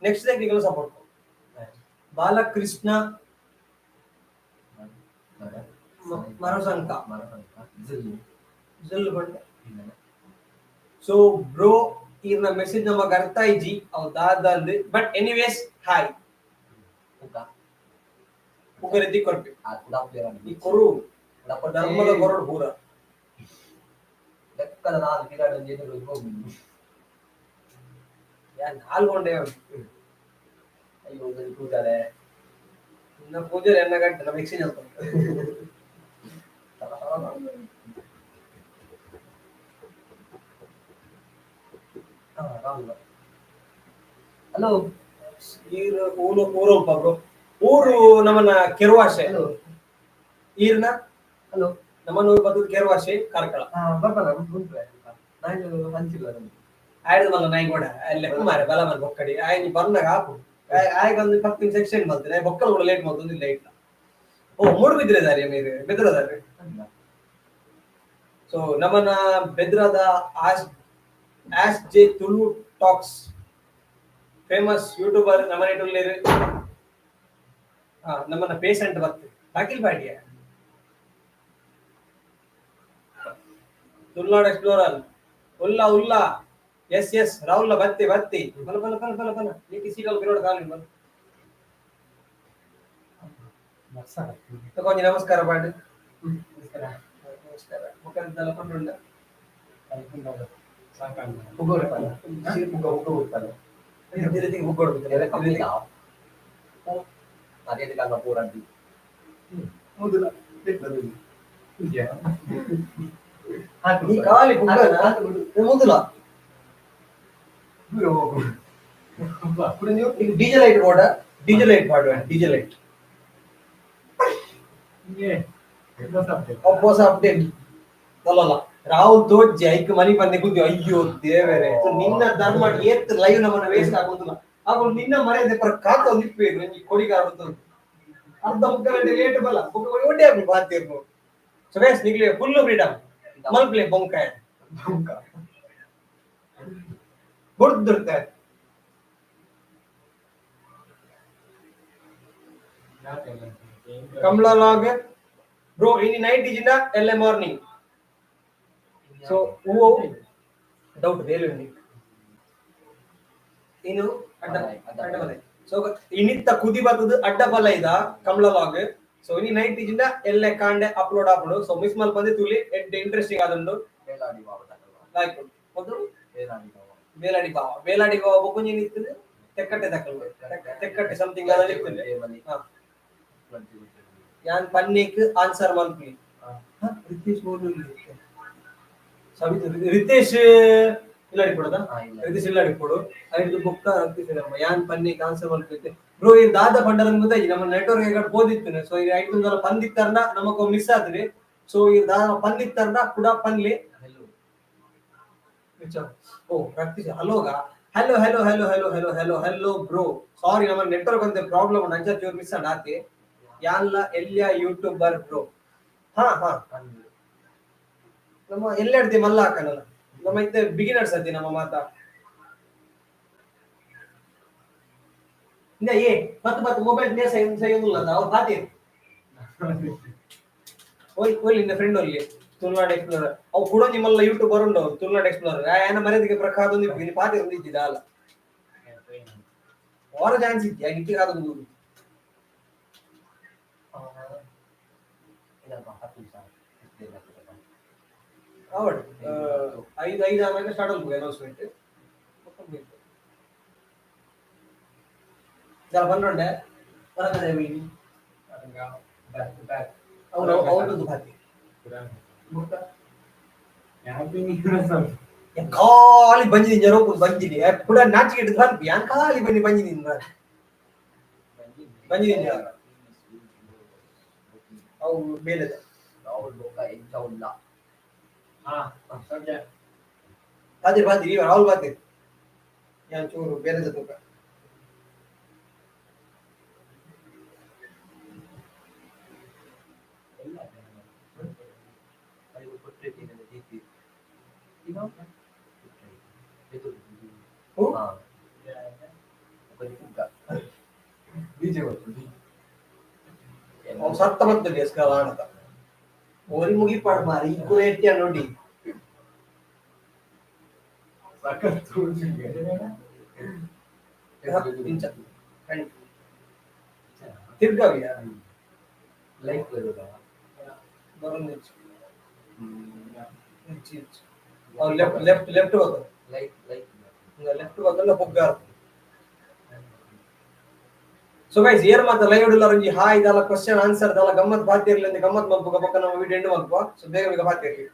ನೆಕ್ಸ್ಟ್ ನಿಕಲ್ ಸಪೋರ್ಟ್. ಬಾಲಕೃಷ್ಣ ಮರಸಂಕ ಜಿಲ್ ಬಂಡ. ಸೊ ಬ್ರೋ, ಈರ್ನ ಮೆಸೇಜ್ ನಮಗ್ ಅರ್ಥ ಇಜ್ಜಿ, ಅವ್ ದಾದ ಅಂದ್. But anyways, hi. ಪುಗರೆದ್ದಿ ಕೊರ್ಪಿ ಈ ಕೊರು ಧರ್ಮದ ಕೊರಡು ಪೂರ. ಲೆಕ್ಕದ ನಾಲ್ ಗಿಡ ಹೋಗಿ. ಯಾನ್ ನಾಲ್ಗೊಂಡೆ. ಅಯ್ಯೋ, ಪೂಜಾಲೆ. ಇನ್ನ ಪೂಜೆ ಎನ್ನ ಗಂಟೆ ನಮ್ಮ ಎಕ್ಸ್ಚೇಂಜ್ ಆಗ್ತದೆ. ಹಲೋ. ಈರ್ ಊರು ಊರೊಲ್ಪ ಬ್ರೋ? ಊರು ನಮ್ಮನ್ನ ಕೆರುವಾಶೆ. ಹಲೋ. ಈರ್ನ? ಹಲೋ. ನಮ್ಮನ್ನ ಊರು ಬರ್ತದೆ ಕೆರುವಾಶೆ, ಕಾರ್ಕಳ. ಬರ್ಬಲ್ಲ ಉಂಟು ನಾನು ಹಂಚಿಲ್ಲ ನಮ್ಗೆ. ಆಯ್ತು ಮಲ್ಲ ನಾಯಿ ಕೂಡ ಅಲ್ಲೇ ಕುಮಾರೆ ಬಲ ಮಲ್ ಬೊಕ್ಕಡಿ ಆಯ್ ಬರ್ನಾಗ ಆಪು. ಆಯ್ಗ ಒಂದು 10 ನಿಮಿಷ ಎಕ್ಸ್ಟೆಂಡ್ ಮಾಡ್ತಾರೆ. ಬೊಕ್ಕಲ್ ಕೂಡ ಲೇಟ್ ಮಾಡ್ತೊಂದಿಲ್ಲ ಇಟ್ಲ. ಓ, ಮೂಡು ಬಿದ್ರೆ ದಾರಿ ಮೀರು ಬೆದ್ರದಾರಿ. ಸೊ ನಮ್ಮನ್ನ ಬೆದ್ರದ as as J Tulu talks famous YouTuber ನಮ್ಮನೆ ಟುಲ್ಲೇರು. ಹಾ, ನಮ್ಮನ್ನ ಪೇಷಂಟ್ ಬರ್ತದೆ ಬಾಕಿಲ್ ಪಾಡಿಯ ತುಳುನಾಡು ಎಕ್ಸ್ಪ್ಲೋರರ್ ಉಲ್ಲಾ ಉಲ್ಲಾ. ಎಸ್ ಎಸ್, ರಾಹುಲ್ ಬತ್ತಿ ಬತ್ತಿ. ಬಲ ಬಲ ಬಲ ಬಲ ಬಲ ನೀತಿ ಸೀಟಲ್ ಬಿರೋಡ್ ಕಾಲಿ ಬಲ. ತಗೊಂಜಿ ನಮಸ್ಕಾರ ಪಾಡು. ನಮಸ್ಕಾರ. ನಮಸ್ಕಾರ. ಮುಖದಿಂದಲ್ಲ ಕೊಂಡುಂಡ. ಪುಗ್ಗ ಪುಗ್ಗ ಉಪ್ಪಲ್ಲ. ಹುಗ್ಗೊಡ್ಬೇಕು. ಕಮ್ಮಿ ಅದೇ ಕಾಲ ಪೂರಂತಿ. ಮೊದಲ ಈ ಖಾಲಿ ಪುಗ್ಗನ ಮೊದಲ. ದೂರ ಹೋಗು. ಡೀಸೆಲ್ ಲೈಟ್ ಬೋರ್ಡ, ಡೀಸೆಲ್ ಲೈಟ್ ಪಾಡುವ, ಡೀಸೆಲ್ ಲೈಟ್. ಹೊಸ ಅಪ್ಡೇಟ್ ಅಲ್ಲಲ್ಲ. ರಾಹುಲ್ ತೋಜ್ಜಿ ಐಕ್ ಮನಿ ಬಂದೆ ಕುದ್ದಿ. ಅಯ್ಯೋ ದೇವರೇ, ನಿನ್ನ ಧರ್ಮ ಏತ್ ಲೈವ್ ನಮ್ಮನ್ನ ವೇಸ್ಟ್ ಆಗೋದಿಲ್ಲ. ಆಗ ನಿನ್ನ ಮರ್ಯಾದೆ ಪರ ಕಾತ ಒಂದು ಇಪ್ಪೇರು ನಂಗೆ ಕೊಡಿಗಾರ ಅರ್ಧ ಮುಕ್ಕ ಗಂಟೆ ಲೇಟ್ ಬಲ್ಲ ಬುಕ್ಕ ಒಡ್ಡೆ ಆಗ್ಲಿ ಬಾತಿರ್ನು. ಸೊ ವೇಸ್ ನಿಗ್ಲಿ ಫುಲ್ ಫ್ರೀಡಮ್ ಮಲ್ಪ್ಲೆ ಬೊಂಕಾಯ ಬುಡ್ದಿರ್ತೆ. ಕಮಲ ಲಾಗ್ ಬ್ರೋ, ಇನಿ ನೈಟ್ ಇಜಿನ ಎಲ್ಲೆ ಮಾರ್ನಿಂಗ್? ಸೊ ಹೂವು ಡೌಟ್ ಬೇರೆ ಇನ್ನು ಅಡ್ಡ ಅಡ್ಡ ಬಲ. ಸೊ ಇನಿತ್ತ ಕುದಿ ಬರ್ತದ ಅಡ್ಡ ಬಲ ಇದ ಕಮಲ ಲಾಗ್. ಸೊ ಇನಿ ನೈಟ್ ಇಜಿಂದ ಎಲ್ಲೆ ಕಾಂಡೆ ಅಪ್ಲೋಡ್ ಆಪುಂಡು. ಸೊ ಮಿಸ್ ಮಲ್ಪಂದೆ ತುಲಿ, ಎಡ್ಡೆ ಇಂಟ್ರೆಸ್ಟಿಂಗ್ ಆದುಂಡು. ಬೇಲಾಡಿ ಬಾವ. ಲೈಕ್ ಮೊದಲು ಬೇಲಾಡಿ ಬಾವ. ಬೇಲಾಡಿ ಬಾವ, ಬೇಲಾಡಿ ಬಾವ. ಬೊಕೊಂಜಿ ಇತ್ತದು ತೆಕ್ಕಟ್ಟೆ ತಕ್ಕಲು, ತೆಕ್ಕಟ್ಟೆ ಸಮಥಿಂಗ್ ಅದ ಇತ್ತದು. ಹಾ. ಯಾನ್ ಪನ್ನಿಕ್ ಆನ್ಸರ್ ಮಲ್ಪಿ. ರಿತೇಶ್ ಓಲು? ಸವಿತ ರಿತೇಶ್ ಇಲ್ಲಾಡಿ ಕೊಡದ. ರಿತೇಶ್ ಇಲ್ಲಾಡಿ ಕೊಡು. ಐದು ಬುಕ್ಕ ರಿತೇಶ್ ನಮ್ಮ ಯಾನ್ ಪನ್ನಿಕ್ ಆನ್ಸರ್ ಮಲ್ಪಿತ್ತೆ. ಬ್ರೋ, ಈ ದಾದ ಪಂಡರನ್ ಗೊತ್ತಾಯಿ, ನಮ್ಮ ನೆಟ್ವರ್ಕ್ ಎಗಡ್ ಪೋದಿತ್ತು. ಸೊ ಈ ಐದು ಪಂದಿತ್ತರ್ನ ನಮಕ್ ಮಿಸ್ ಆತ್ರಿ. ಸೊ ಈ ದಾದ ಪಂದಿತ್ತರ್ನ ಕೂಡ ಪನ್ಲಿ. ಓ ರಕ್ತಿಸ್, ಹಲೋಗ, hello hello hello hello hello hello hello bro. Sorry, ನಮ್ಮ ನೆಟ್ವರ್ಕ್ ಒಂದೇ ಪ್ರಾಬ್ಲಮ್ ಉಂಟು, ಅಂಚ ಚೂರು ಮಿಸ್ ಆಂಡ್ ಆತಿ. ಯಾನ್ಲ ಎಲ್ಲಿಯ ಯೂಟ್ಯೂಬರ್ ಬ್ರೋ? ಹಾ ಹಾ, ನಮ್ಮ ಎಲ್ಲೆಡ್ತಿ ಮಲ್ಲ ಹಾಕನಲ್ಲ, ನಮ್ಮ ಇತ್ತೆ ಬಿಗಿನರ್ಸ್ ಅತಿ ನಮ್ಮ ಮಾತಾ. ಇಂದ ಏ ಬತ್ ಬತ್ ಮೊಬೈಲ್ ನೇ ಸೈ ಸೈಯುಲ್ಲ ಅವ್ರು ಬಾತಿ. ಓಯ್ ಓಯ್, ನಿನ್ನ ಫ್ರೆಂಡ್ ಅಲ್ಲಿ ತುಳುನಾಡ್ ಎಕ್ಸ್ಪ್ಲೋರರ್ ಅವು ಕೂಡ ನಿಮ್ಮಲ್ಲ ಯೂಟ್ಯೂಬರ್ ಉಂಟು. ತುಳುನಾಡ್ ಎಕ್ಸ್ಪ್ಲೋರರ್ ಏನ ಮರ್ಯಾದೆಗೆ ಪ್ರಕಾರ ಒಂದು ನೀ ಪಾತಿ ಒಂದು ಇದ್ದಿದ್ದ ಅಲ್ಲ, ವಾರ ಚಾನ್ಸ್ ಇದ್ಯಾ ಇಟ್ಟಿಗೆ ಅದೊಂದು. ಅವಡ್ ಐದು ಐದು ಆಮೇಲೆ ಸ್ಟಾರ್ಟ್ ಆಗ್ಬೋದು ಅನೌನ್ಸ್ಮೆಂಟ್. ಜರ ಬಂದ್ರೊಂಡೆ ಬರಕದೆ. ಅವನು ಅವನದ್ದು ಭಾತಿ. ಖಾಲಿ ಬಂಜಿನಿ ಜರೋ ಬಂಜಿನಿ ಕೂಡ ನಾಚಿಕೆ ಹಿಡಿದು ಬಂದ್ವಿ. ಯಾನ್ ಖಾಲಿ ಬನ್ನಿ ಬಂಜಿನಿ ಬಂಜಿನಿ ಅವು ಬೇಲೆದ. ಬಾತಿರ್ ಬಾತಿರ್ ಇವ ರಾಹುಲ್ ಬಾತಿರ್. ಯಾನ್ ಚೂರು ಬೇಲೆದ ತೂಕ. ಹೂ. ಅವು ಸತ್ತ ಬರ್ತದೆ ಎಸ್ಕಲ ಆಣದ ಓರಿ ಮುಗಿಪಾಡ್ ಮಾರಿ ಈ ಕೂಡ ಎಟ್ಟಿಯ ನೋಡಿ. ಇಂಚ ತಿರ್ಗಾವಿಯ. ಲೈಕ್ ಬರೋದು left left left ಹೋದ. Like like. ಲೆಫ್ಟ್ ಹೋದಲ್ಲ ಪುಗ್ಗಾರ್. ಸೊ ಗೈಸ್, ಏರ್ ಮಾತ ಲೈವ್ ಇಡಲ್ಲ ರಂಜಿ ಹಾಯ್ ದಾಲ ಕ್ವಶನ್ ಆನ್ಸರ್ ದಾಲ ಗಮ್ಮತ್ ಬಾತಿ ಇರ್ಲಿ ಅಂತ ಗಮ್ಮತ್ ಮಲ್ಪುಗ. ಪಕ್ಕ ನಮ್ಮ ವಿಡಿಯೋ ಎಂಡ್ ಮಲ್ಪ. ಸೊ ಬೇಗ ಬೇಗ ಬಾತಿ ಇರ್ಲಿ.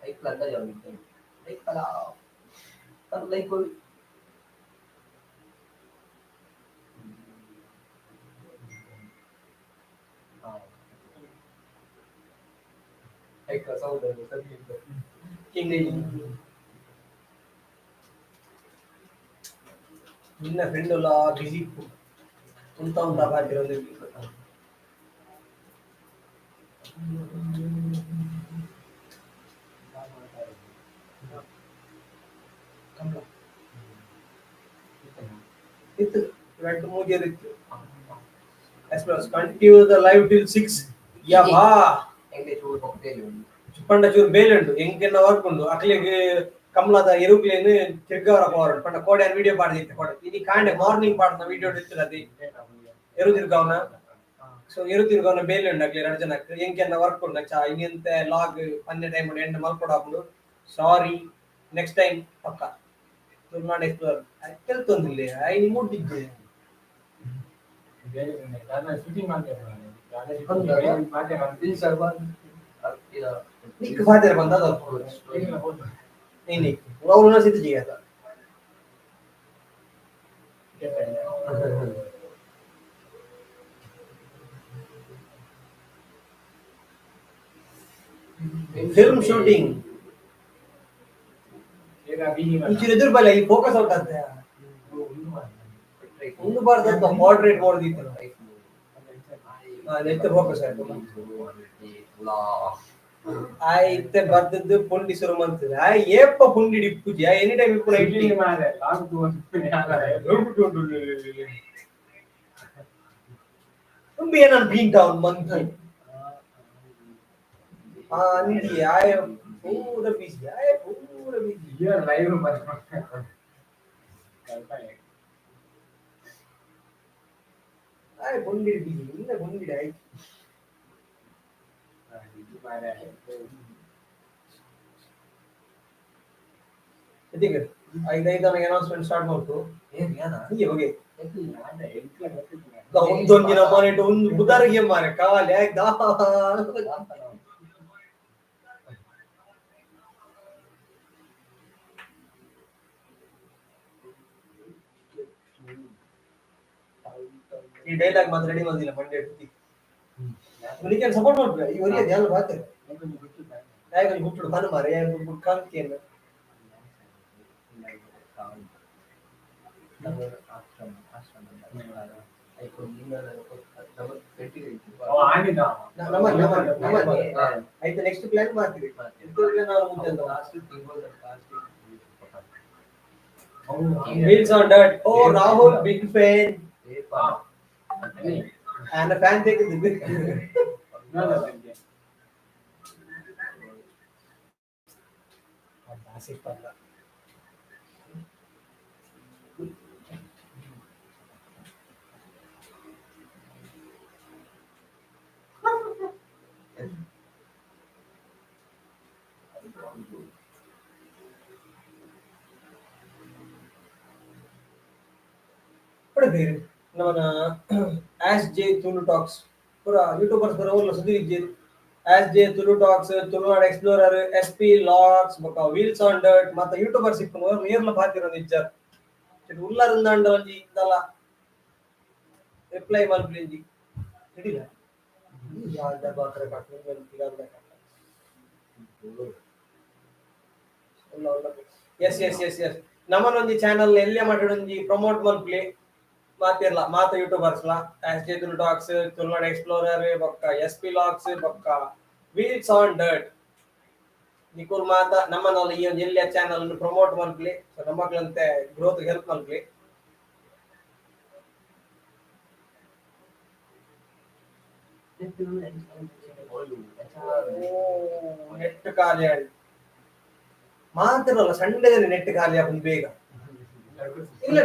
ಲೈಕ್ ಅಂದಾಜು ಲೈಕ್ ಅಲ್ಲ, ಲೈಕ್. ಲೈಕ್ ಸೌಂಡ್ ಸರಿ. ನಿನ್ನ ಫ್ರೆಂಡ್ ಎಲ್ಲ ಬಿಸಿ ಉಂತ ಉಂತ ಬಾತಿರೋದು. ಕಮಲ ಇತ್ತು, ರಡ್ಡ್ ಮೂಜೇರ್ ಇತ್ತು. As well as continue the live till 6. ಯಾ ಬಾ. ಎಂಗ್ಲೇ ಚೂರು ಹೋಗ್ತೇನೆ. ಪಂಡ ಚೂರು ಬೇಲೆ ಉಂಟು, ಎಂಕೆನ್ನ ವರ್ಕ್ ಉಂಟು. ಅಕ್ಲೆಗ್ ಕಮಲದ ಎರುಕ್ಲೇನ್ ತಿರ್ಗವರ ಪವರ್ ಪಂಡ ಕೋಡೆ ವಿಡಿಯೋ ಪಾಡ್ದಿತ್ತೆ. ಕೋಡೆ ಇನಿ ಕಾಂಡೆ ಮಾರ್ನಿಂಗ್ ಪಾಡ್ನ ವಿಡಿಯೋ ಇತ್ತದ ಎರು ತಿರ್ಗವನ. ಸೊ ಎರು ತಿರ್ಗವನ ಬೇಲೆ ಉಂಟು ಅಕ್ಲೆ ಎರಡು ಜನಕ್ಕೆ, ಎಂಕೆನ್ನ ವರ್ಕ್ ಉಂಟು. ಚಾ ಇನ್ನೆಂತೆ ಲಾಗ್ ಪನ್ನೆ ಟೈಮ್ ಎಂಡ್ ಮಲ್ಕೊಡಾಪುಂಡು. ಸಾರಿ, ನೆಕ್ಸ್ಟ್ ಟೈಮ್ ಪಕ್ಕ. ತುಳುನಾಡ್ ಎಕ್ಸ್ಪ್ಲೋರ್ ತೆಲ್ತೊಂದಿಲ್ಲ ಐನಿ ಮುಟ್ಟಿದ್ದೆ. ಶೂಟಿಂಗ್. ನಿಕ್ ಫಾದರ್ ಬಂದ ನೀನಿ ಅವ್ರು ಸಿದ್ಧ ಜಿಗಾತ. ಫಿಲ್ಮ್ ಶೂಟಿಂಗ್ ಇಂಚಿನ ಎದುರು ಬಲ್ಲ ಈ ಫೋಕಸ್ ಔಟ್ ಅಂತ ಒಂದು ಬಾರ್ದು ಅಂತ ಮಾಡ್ರೇಟ್ ಮಾಡೋದಿತ್ತು. ನೆತ್ತ ಫೋಕಸ್ ಆಯ್ತು. ಆ ಇತ್ತೆ ಬರ್ದದ್ದು ಪುಂಡಿ ಶುರು ಮಂತದೆ. ಆ ಏಪ ಪುಂಡಿ ಇಪ್ಪುಜಿ ಎನಿ ಟೈಮ್ ಇಪ್ಪುನ ಇಡ್ಲಿ. ತುಂಬಿ ಏನನ್ ಬೀಂಟ ಅವ್ನು ಮಂತ್ ಆ ಅಂದಿ ಆಯ ಪೂರ ಬಿಸಿ ಆಯ ಪೂರ ಬಿಸಿ. ಲೈವ್. ಆಯ ಬೊಂಡಿಡಿ ಬಿಜಿ ಇಲ್ಲ ಬೊಂಡಿಡಿ ಆಯ್ತು. ಇದೀಗ ಐದು ಐದು ನನಗೆ ಅನೌನ್ಸ್ಮೆಂಟ್ ಸ್ಟಾರ್ಟ್ ಮಾಡ್ತು. ಏನ್ ಯಾನ? ಹೀಗೆ ಹೋಗಿ ಒಂದೊಂದಿನ ಮಾನಿಟ್ ಒಂದು ಬುಧಾರಿಗೆ ಮಾರೆ ಕಾಲಿ ಆಯ್ತಾ. ಈ ಡೈಲಾಗ್ ಮಾತ್ರ ರೆಡಿ ಬಂದಿಲ್ಲ ಮಂಡೆ ಸಪೋರ್ಟ್ ಮಾಡ್ಬಿಡ ಈ ಒರಿಯ ಧ್ಯಾನ ಬಾತೆ ಯಾಕೆ ಹುಟ್ಟುಡು ಬನ್ ಮಾರೆ ಕಾಣ್ತೇನೆ. ನಮ್ಮ ನಮ್ಮ ನಮ್ಮ ಆಯ್ತು, ನೆಕ್ಸ್ಟ್ ಪ್ಲಾನ್ ಮಾಡ್ತೀವಿ. Wheels on dirt. Oh, Rahul, big fan. And a fan take the big. ಬೇರೆ ನಮ್ಮನ ಆಸ್ ಜೆ ತುಳು ಟಾಕ್ಸ್ ಪೂರ ಯೂಟ್ಯೂಬರ್ಸ್ ಬರೋ Sudeep J as J Tulu talks, Tulunad explorer, S P LOX ಬೊಕ್ಕ ವೀಲ್ಸ್ ಆನ್ ಡರ್ಟ್ ಮತ್ತೆ YouTubers ಇಪ್ಪುನು ನೇರ್ಲ ಪಾತಿರೋದು ಇಜ್ಜಾರ್ ಉಲ್ಲರಿಂದಾಂಡ ಒಂಜಿ ಇದ್ದಲ್ಲ reply ಮಲ್ಪುಲಿಂಜಿ ಹಿಡಿಲ ಯಾರ್ದ Batra S S S S ನಮನೊಂಜಿ channel ಎಲ್ಲೇ ಮಾತಾಡೊಂಜಿ ಪ್ರಮೋಟ್ ಮಲ್ಪಲಿ ಮಾತಿರ್ಲ ಮಾತ ಯೂಟ್ಯೂಬರ್ಸ್ ಲಾ as J Tulu talks, Tulunad explorer ಬೊಕ್ಕ ಎಸ್ ಪಿ ಲಾಕ್ಸ್ ಬೊಕ್ಕ ವೀಲ್ಸ್ ಆನ್ ಡರ್ಟ್ ನಿಕುಲ್ ಮಾತ ನಮ್ಮನಲ್ಲ ಈ ಒಂದು ಎಲ್ಲೇ ಚಾನಲ್ ಪ್ರಮೋಟ್ ಮಲ್ಪಲಿ. ಸೊ ನಮ್ಮಕ್ಲಂತೆ ಗ್ರೋತ್ ಹೆಲ್ಪ್ ಮಲ್ಪಲಿ. ನೆಟ್ ಖಾಲಿ ಆಗಿ ಮಾತಿರಲ್ಲ ಸಂಡೇದಲ್ಲಿ ನೆಟ್ ಖಾಲಿ ಆಗುದು ಬೇಗ ಇಲ್ಲ.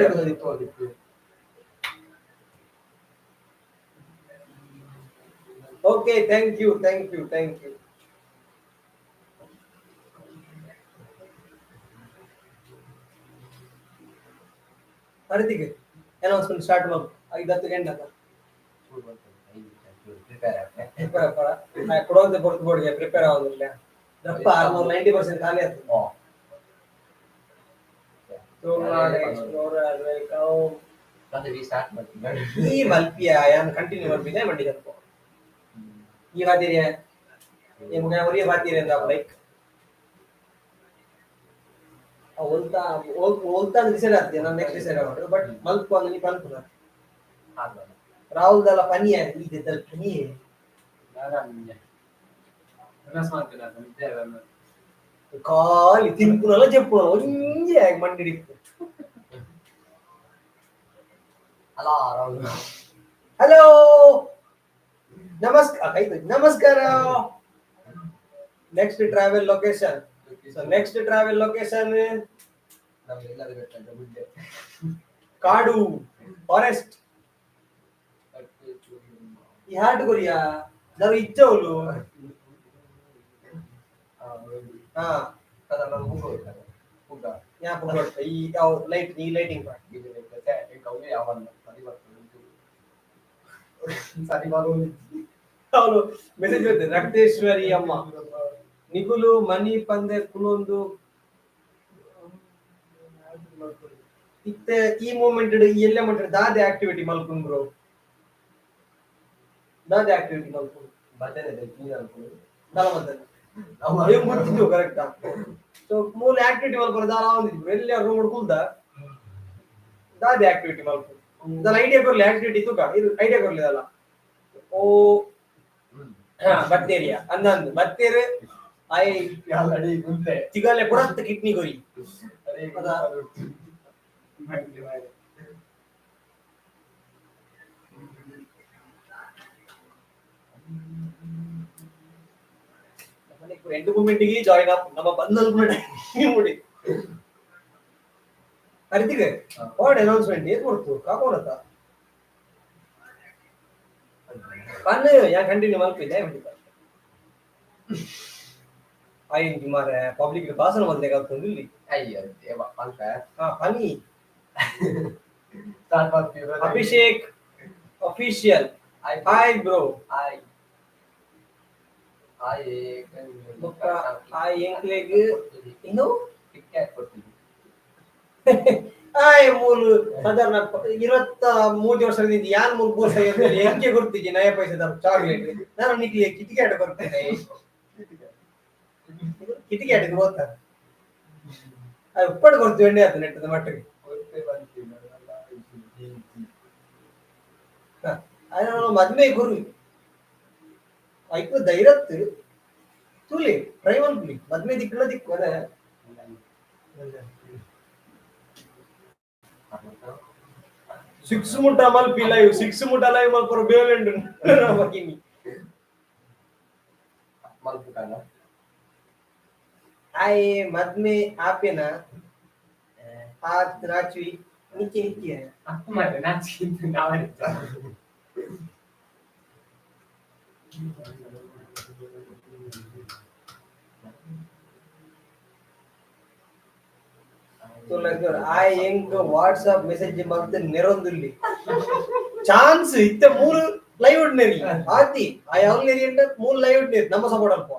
Okay, thank you, thank you, thank you. ಹರಿದಿಗೆ announcement start ಮಾಡು. 5-10 ಗಂಟೆ ಪ್ರಿಪೇರ್ ಕೊಡೋಂತೆ ಪೊರ್ತು ಬೋರ್ಡ್ಗೆ ಪ್ರಿಪೇರ್ ಆಗೋದಿಲ್ಲ. ದಪ್ಪ 690% ಖಾಲಿ ಆಗ್ತದೆ. Tulunad explorer welcome. ಈ ಮಲ್ಪಿಯ ಯಾನ್ ಕಂಟಿನ್ಯೂ ಮಲ್ಪಿದೆ ಮಂಡಿ ಜಲ್ಪ ಈ ಬಾತಿರಿಯ ಈ ಮುಗ ಒರಿಯ ಬಾತಿರಿ ಅಂತ ಲೈಕ್ ಒಲ್ತಾ ಒಲ್ತಾ ಡಿಸೈಡ್ ಆಗ್ತದೆ. ನಾನು ನೆಕ್ಸ್ಟ್ ಡಿಸೈಡ್ ಆಗೋದು ಬಟ್ ಮಲ್ಪು ಅಂದ್ರೆ ನೀ ಪನ್ಪುನ ರಾಹುಲ್ ದಲ್ಲ ಪನಿಯ ಈ ಪನಿಯೇ. ಖಾಲಿ ತಿನ್ಪುನಲ್ಲ ಜೆಪ್ಪುನಲ್ಲ ಒಂಜಿ ಆಗಿ ಮಂಡಿ ಅಲ್ಲ ರಾಹುಲ್. ಹಲೋ, ನಮಸ್ಕಾರ, ನಮಸ್ಕಾರ. Next travel location, so next travel location ಕಾಡು, ಫಾರೆಸ್ಟ್. ಈ ಹಾಡು ಕೊರಿಯಾ ನಾನು ಇಚ್ಚವಲು. ಹಾ, ಈ ಲೈಟ್, ಈ ಲೈಟಿಂಗ್. ಅವನು ಮೆಸೇಜ್ ಬರ್ತದೆ. ರಕ್ತೇಶ್ವರಿ ಅಮ್ಮ ನಿಗುಲು ಮನಿ ಪಂದೆ ಕುಲೊಂದು ಇತ್ತೆ ಈ ಮೂಮೆಂಟ್ ಈ ಎಲ್ಲೆ ಮಂಟೆ ದಾದೆ ಆಕ್ಟಿವಿಟಿ ಮಲ್ಪುನ್ ಬ್ರೋ, ದಾದೆ ಆಕ್ಟಿವಿಟಿ ಮಲ್ಪುನ್ ದಾಲ ಮಲ್ತನೆ ಏನ್ ಗೊತ್ತಿದ್ದು ಕರೆಕ್ಟಾ. ಸೊ ಮೂಲ ಆಕ್ಟಿವಿಟಿ ಮಲ್ಪುರ ದಾಲ ಒಂದಿದ್ದು ಎಲ್ಲೆ ರೂಮ್ ಕುಲ್ದ ದಾದೆ ಆಕ್ಟಿವಿಟಿ ಮಲ್ಪುನ್ ದಾಲ ಐಡಿಯಾ ಕೊರ್ಲಿ ಆಕ್ಟಿವಿಟಿ ತೂಕ ಇದು ಐಡಿಯಾ ಕೊರ್ಲಿ ದಾಲ. ಓ ಬತ್ತೇರಿಯ ಅಂದಂದು ಬತ್ತೇರು I ತಿಗಲೆ ಪುರತ್ ಕಿಡ್ನಿ ಕೊರಿ. ಎಂಟು ಮೂಮೆಂಟ್ಗೆ ಜಾಯಿನ್ ಆಪ್ ನಮ್ಮ ಬಂದಲ್ ಮುಡಿ ಹರಿತಿಗೆ what announcement ಏನ್ ಕೊಡ್ತು ಕಾಕೋಣತ. ಪನ್ ಯಾ ಕಂಟಿನ್ಯೂ ಮಲ್ಪಿದ್ದೆ. ಆಯಿನ್ ಮಾರೆ ಪಬ್ಲಿಕ್ ಭಾಷಣ ಮಲ್ತೆ ಕಲ್ತೊಂದು ಇಲ್ಲಿ. ಅಯ್ಯೋ ದೇವ, ಪನ್ಪ. ಹಾ, ಪನಿ. ಸ್ಟಾರ್ಟ್ ಮಾಡ್ತೀವಿ brother. Abhishek official. Hi. Hi bro. Hi hi. ಬೊಕ್ಕ ಹಾಯ್ ಎಂಕ್ಲೆಗ್ ಇನ್ನು ಟಿಕೆಟ್ ಕೊಡ್ತೀವಿ. ಆಯ್ ಮೂಲು ಸಾಧಾರಣ 23 ವರ್ಷದಿಂದ ಯಾನ್ ಮೂರು ಬೋಸ ಎಂಕೆ ಕೊಡ್ತಿದ್ದೆ ನಯ ಪೈಸದ ಚಾಕ್ಲೇಟ್. ನಾನು ನಿಕ್ಲಿ ಕಿಟಿಕ್ಯಾಟ್ ಕೊಡ್ತೇನೆ. ಕಿಟಿಕ್ಯಾಟ್ ಗೊತ್ತಾ? ಅದು ಉಪ್ಪಡು ಕೊಡ್ತೀವಿ, ಎಣ್ಣೆ ಆಯ್ತು ನೆಟ್ಟದ ಮಟ್ಟಿಗೆ. ಕೊಡ್ತೇ ಬಂತೀವಿ. ಅದು ಮದ್ಮೆ ಗುರು ಐಕು ಧೈರ್ಯತ್ ತೂಲಿ ಟ್ರೈ ಮಲ್ಪುಲಿ. ಮದ್ಮೆ ದಿಕ್ಕುಲ ದಿಕ್ಕು ಅದೇ. ಸಿಕ್ಸ್ ಮುಟ್ಟ ಮಲ್ಪಿ ಲೈವ್, ಸಿಕ್ಸ್ ಮುಟ್ಟ ಲೈವ್ ಮಲ್ಪರ ಬೇಲೆಂಡು ಬಗಿನಿ. ಮಲ್ಪುಟಾನ. ಆಯ್ ಮದ್ಮೆ ಆಪೇನ ಆತ್ ನಾಚುವಿ ನಿಕ್ಕಿ ನಿಕ್ಕಿ. ಅಪ್ಪ ಮಾರ್ರೆ, ನಾಚಿಕೆ ನಾವೇ. ಆಯ್ ಎಂಕ್ ವಾಟ್ಸ್ಆಪ್ ಮೆಸೇಜ್ ಮಲ್ತ್ ನೆರೊಂದುಲ್ಲಿ ಚಾನ್ಸ್ ಇತ್ತೆ ಮೂರು ಲೈವ್ ಉಂಡೇರಿ ಆತಿ. ಆಯ್ ಅವ್ಲು ನೆರಿ ಅಂಡ ಮೂರು ಲೈವ್ ಉಂಡೇರಿ. ನಮ್ಮ ಸಪೋರ್ಟ್ ಅಲ್ಪ,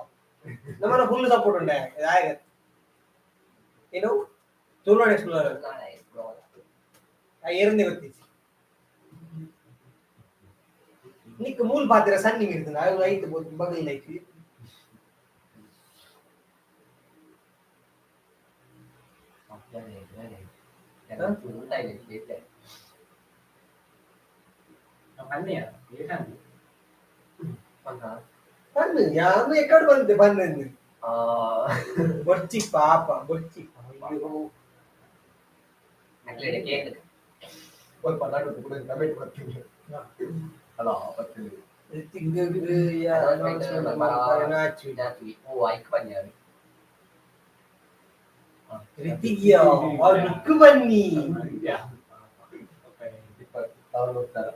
ನಮ್ಮನ ಫುಲ್ ಸಪೋರ್ಟ್ ಉಂಡೆ ಆಯ್. ಏನು ತುಳುನಾಡು ಎಕ್ಸ್ಪ್ಲೋರರ್ ಆ ಏರಂದೆ ಗೊತ್ತಿಚ್ಚಿ. ನಿಕ್ ಮೂಲ್ ಪಾತಿರ ಸಣ್ಣ ಇರ್ತದೆ. ಅವು ಐತು ಬಗಲ್ ಐತಿ. ಪನ್ನೆಯ ಏಟಂದು. ಬನ್ನು ಯಾನು ಎಕ್ಕಡೆ ಬಂತೆ ಬನ್ನಿ. ಬೊರ್ಚಿ ಪಾಪ ಬೊರ್ಚಿ, ಅಯ್ಯೋ. ಸ್ವಲ್ಪ ನಡು ಕೂಡ ಕಮೆಂಟ್ ಬರ್ತೀನಿ ಅಲ್ಲ, ಬರ್ತೀನಿ. ಓ ಐಕ್ ಬನ್ನಿ. ರಿತಿಗ್ಯ ಅವ್ರು ನಿಕ್ಕು ಬನ್ನಿ. ತಾವು ಹೋಗ್ತಾರ.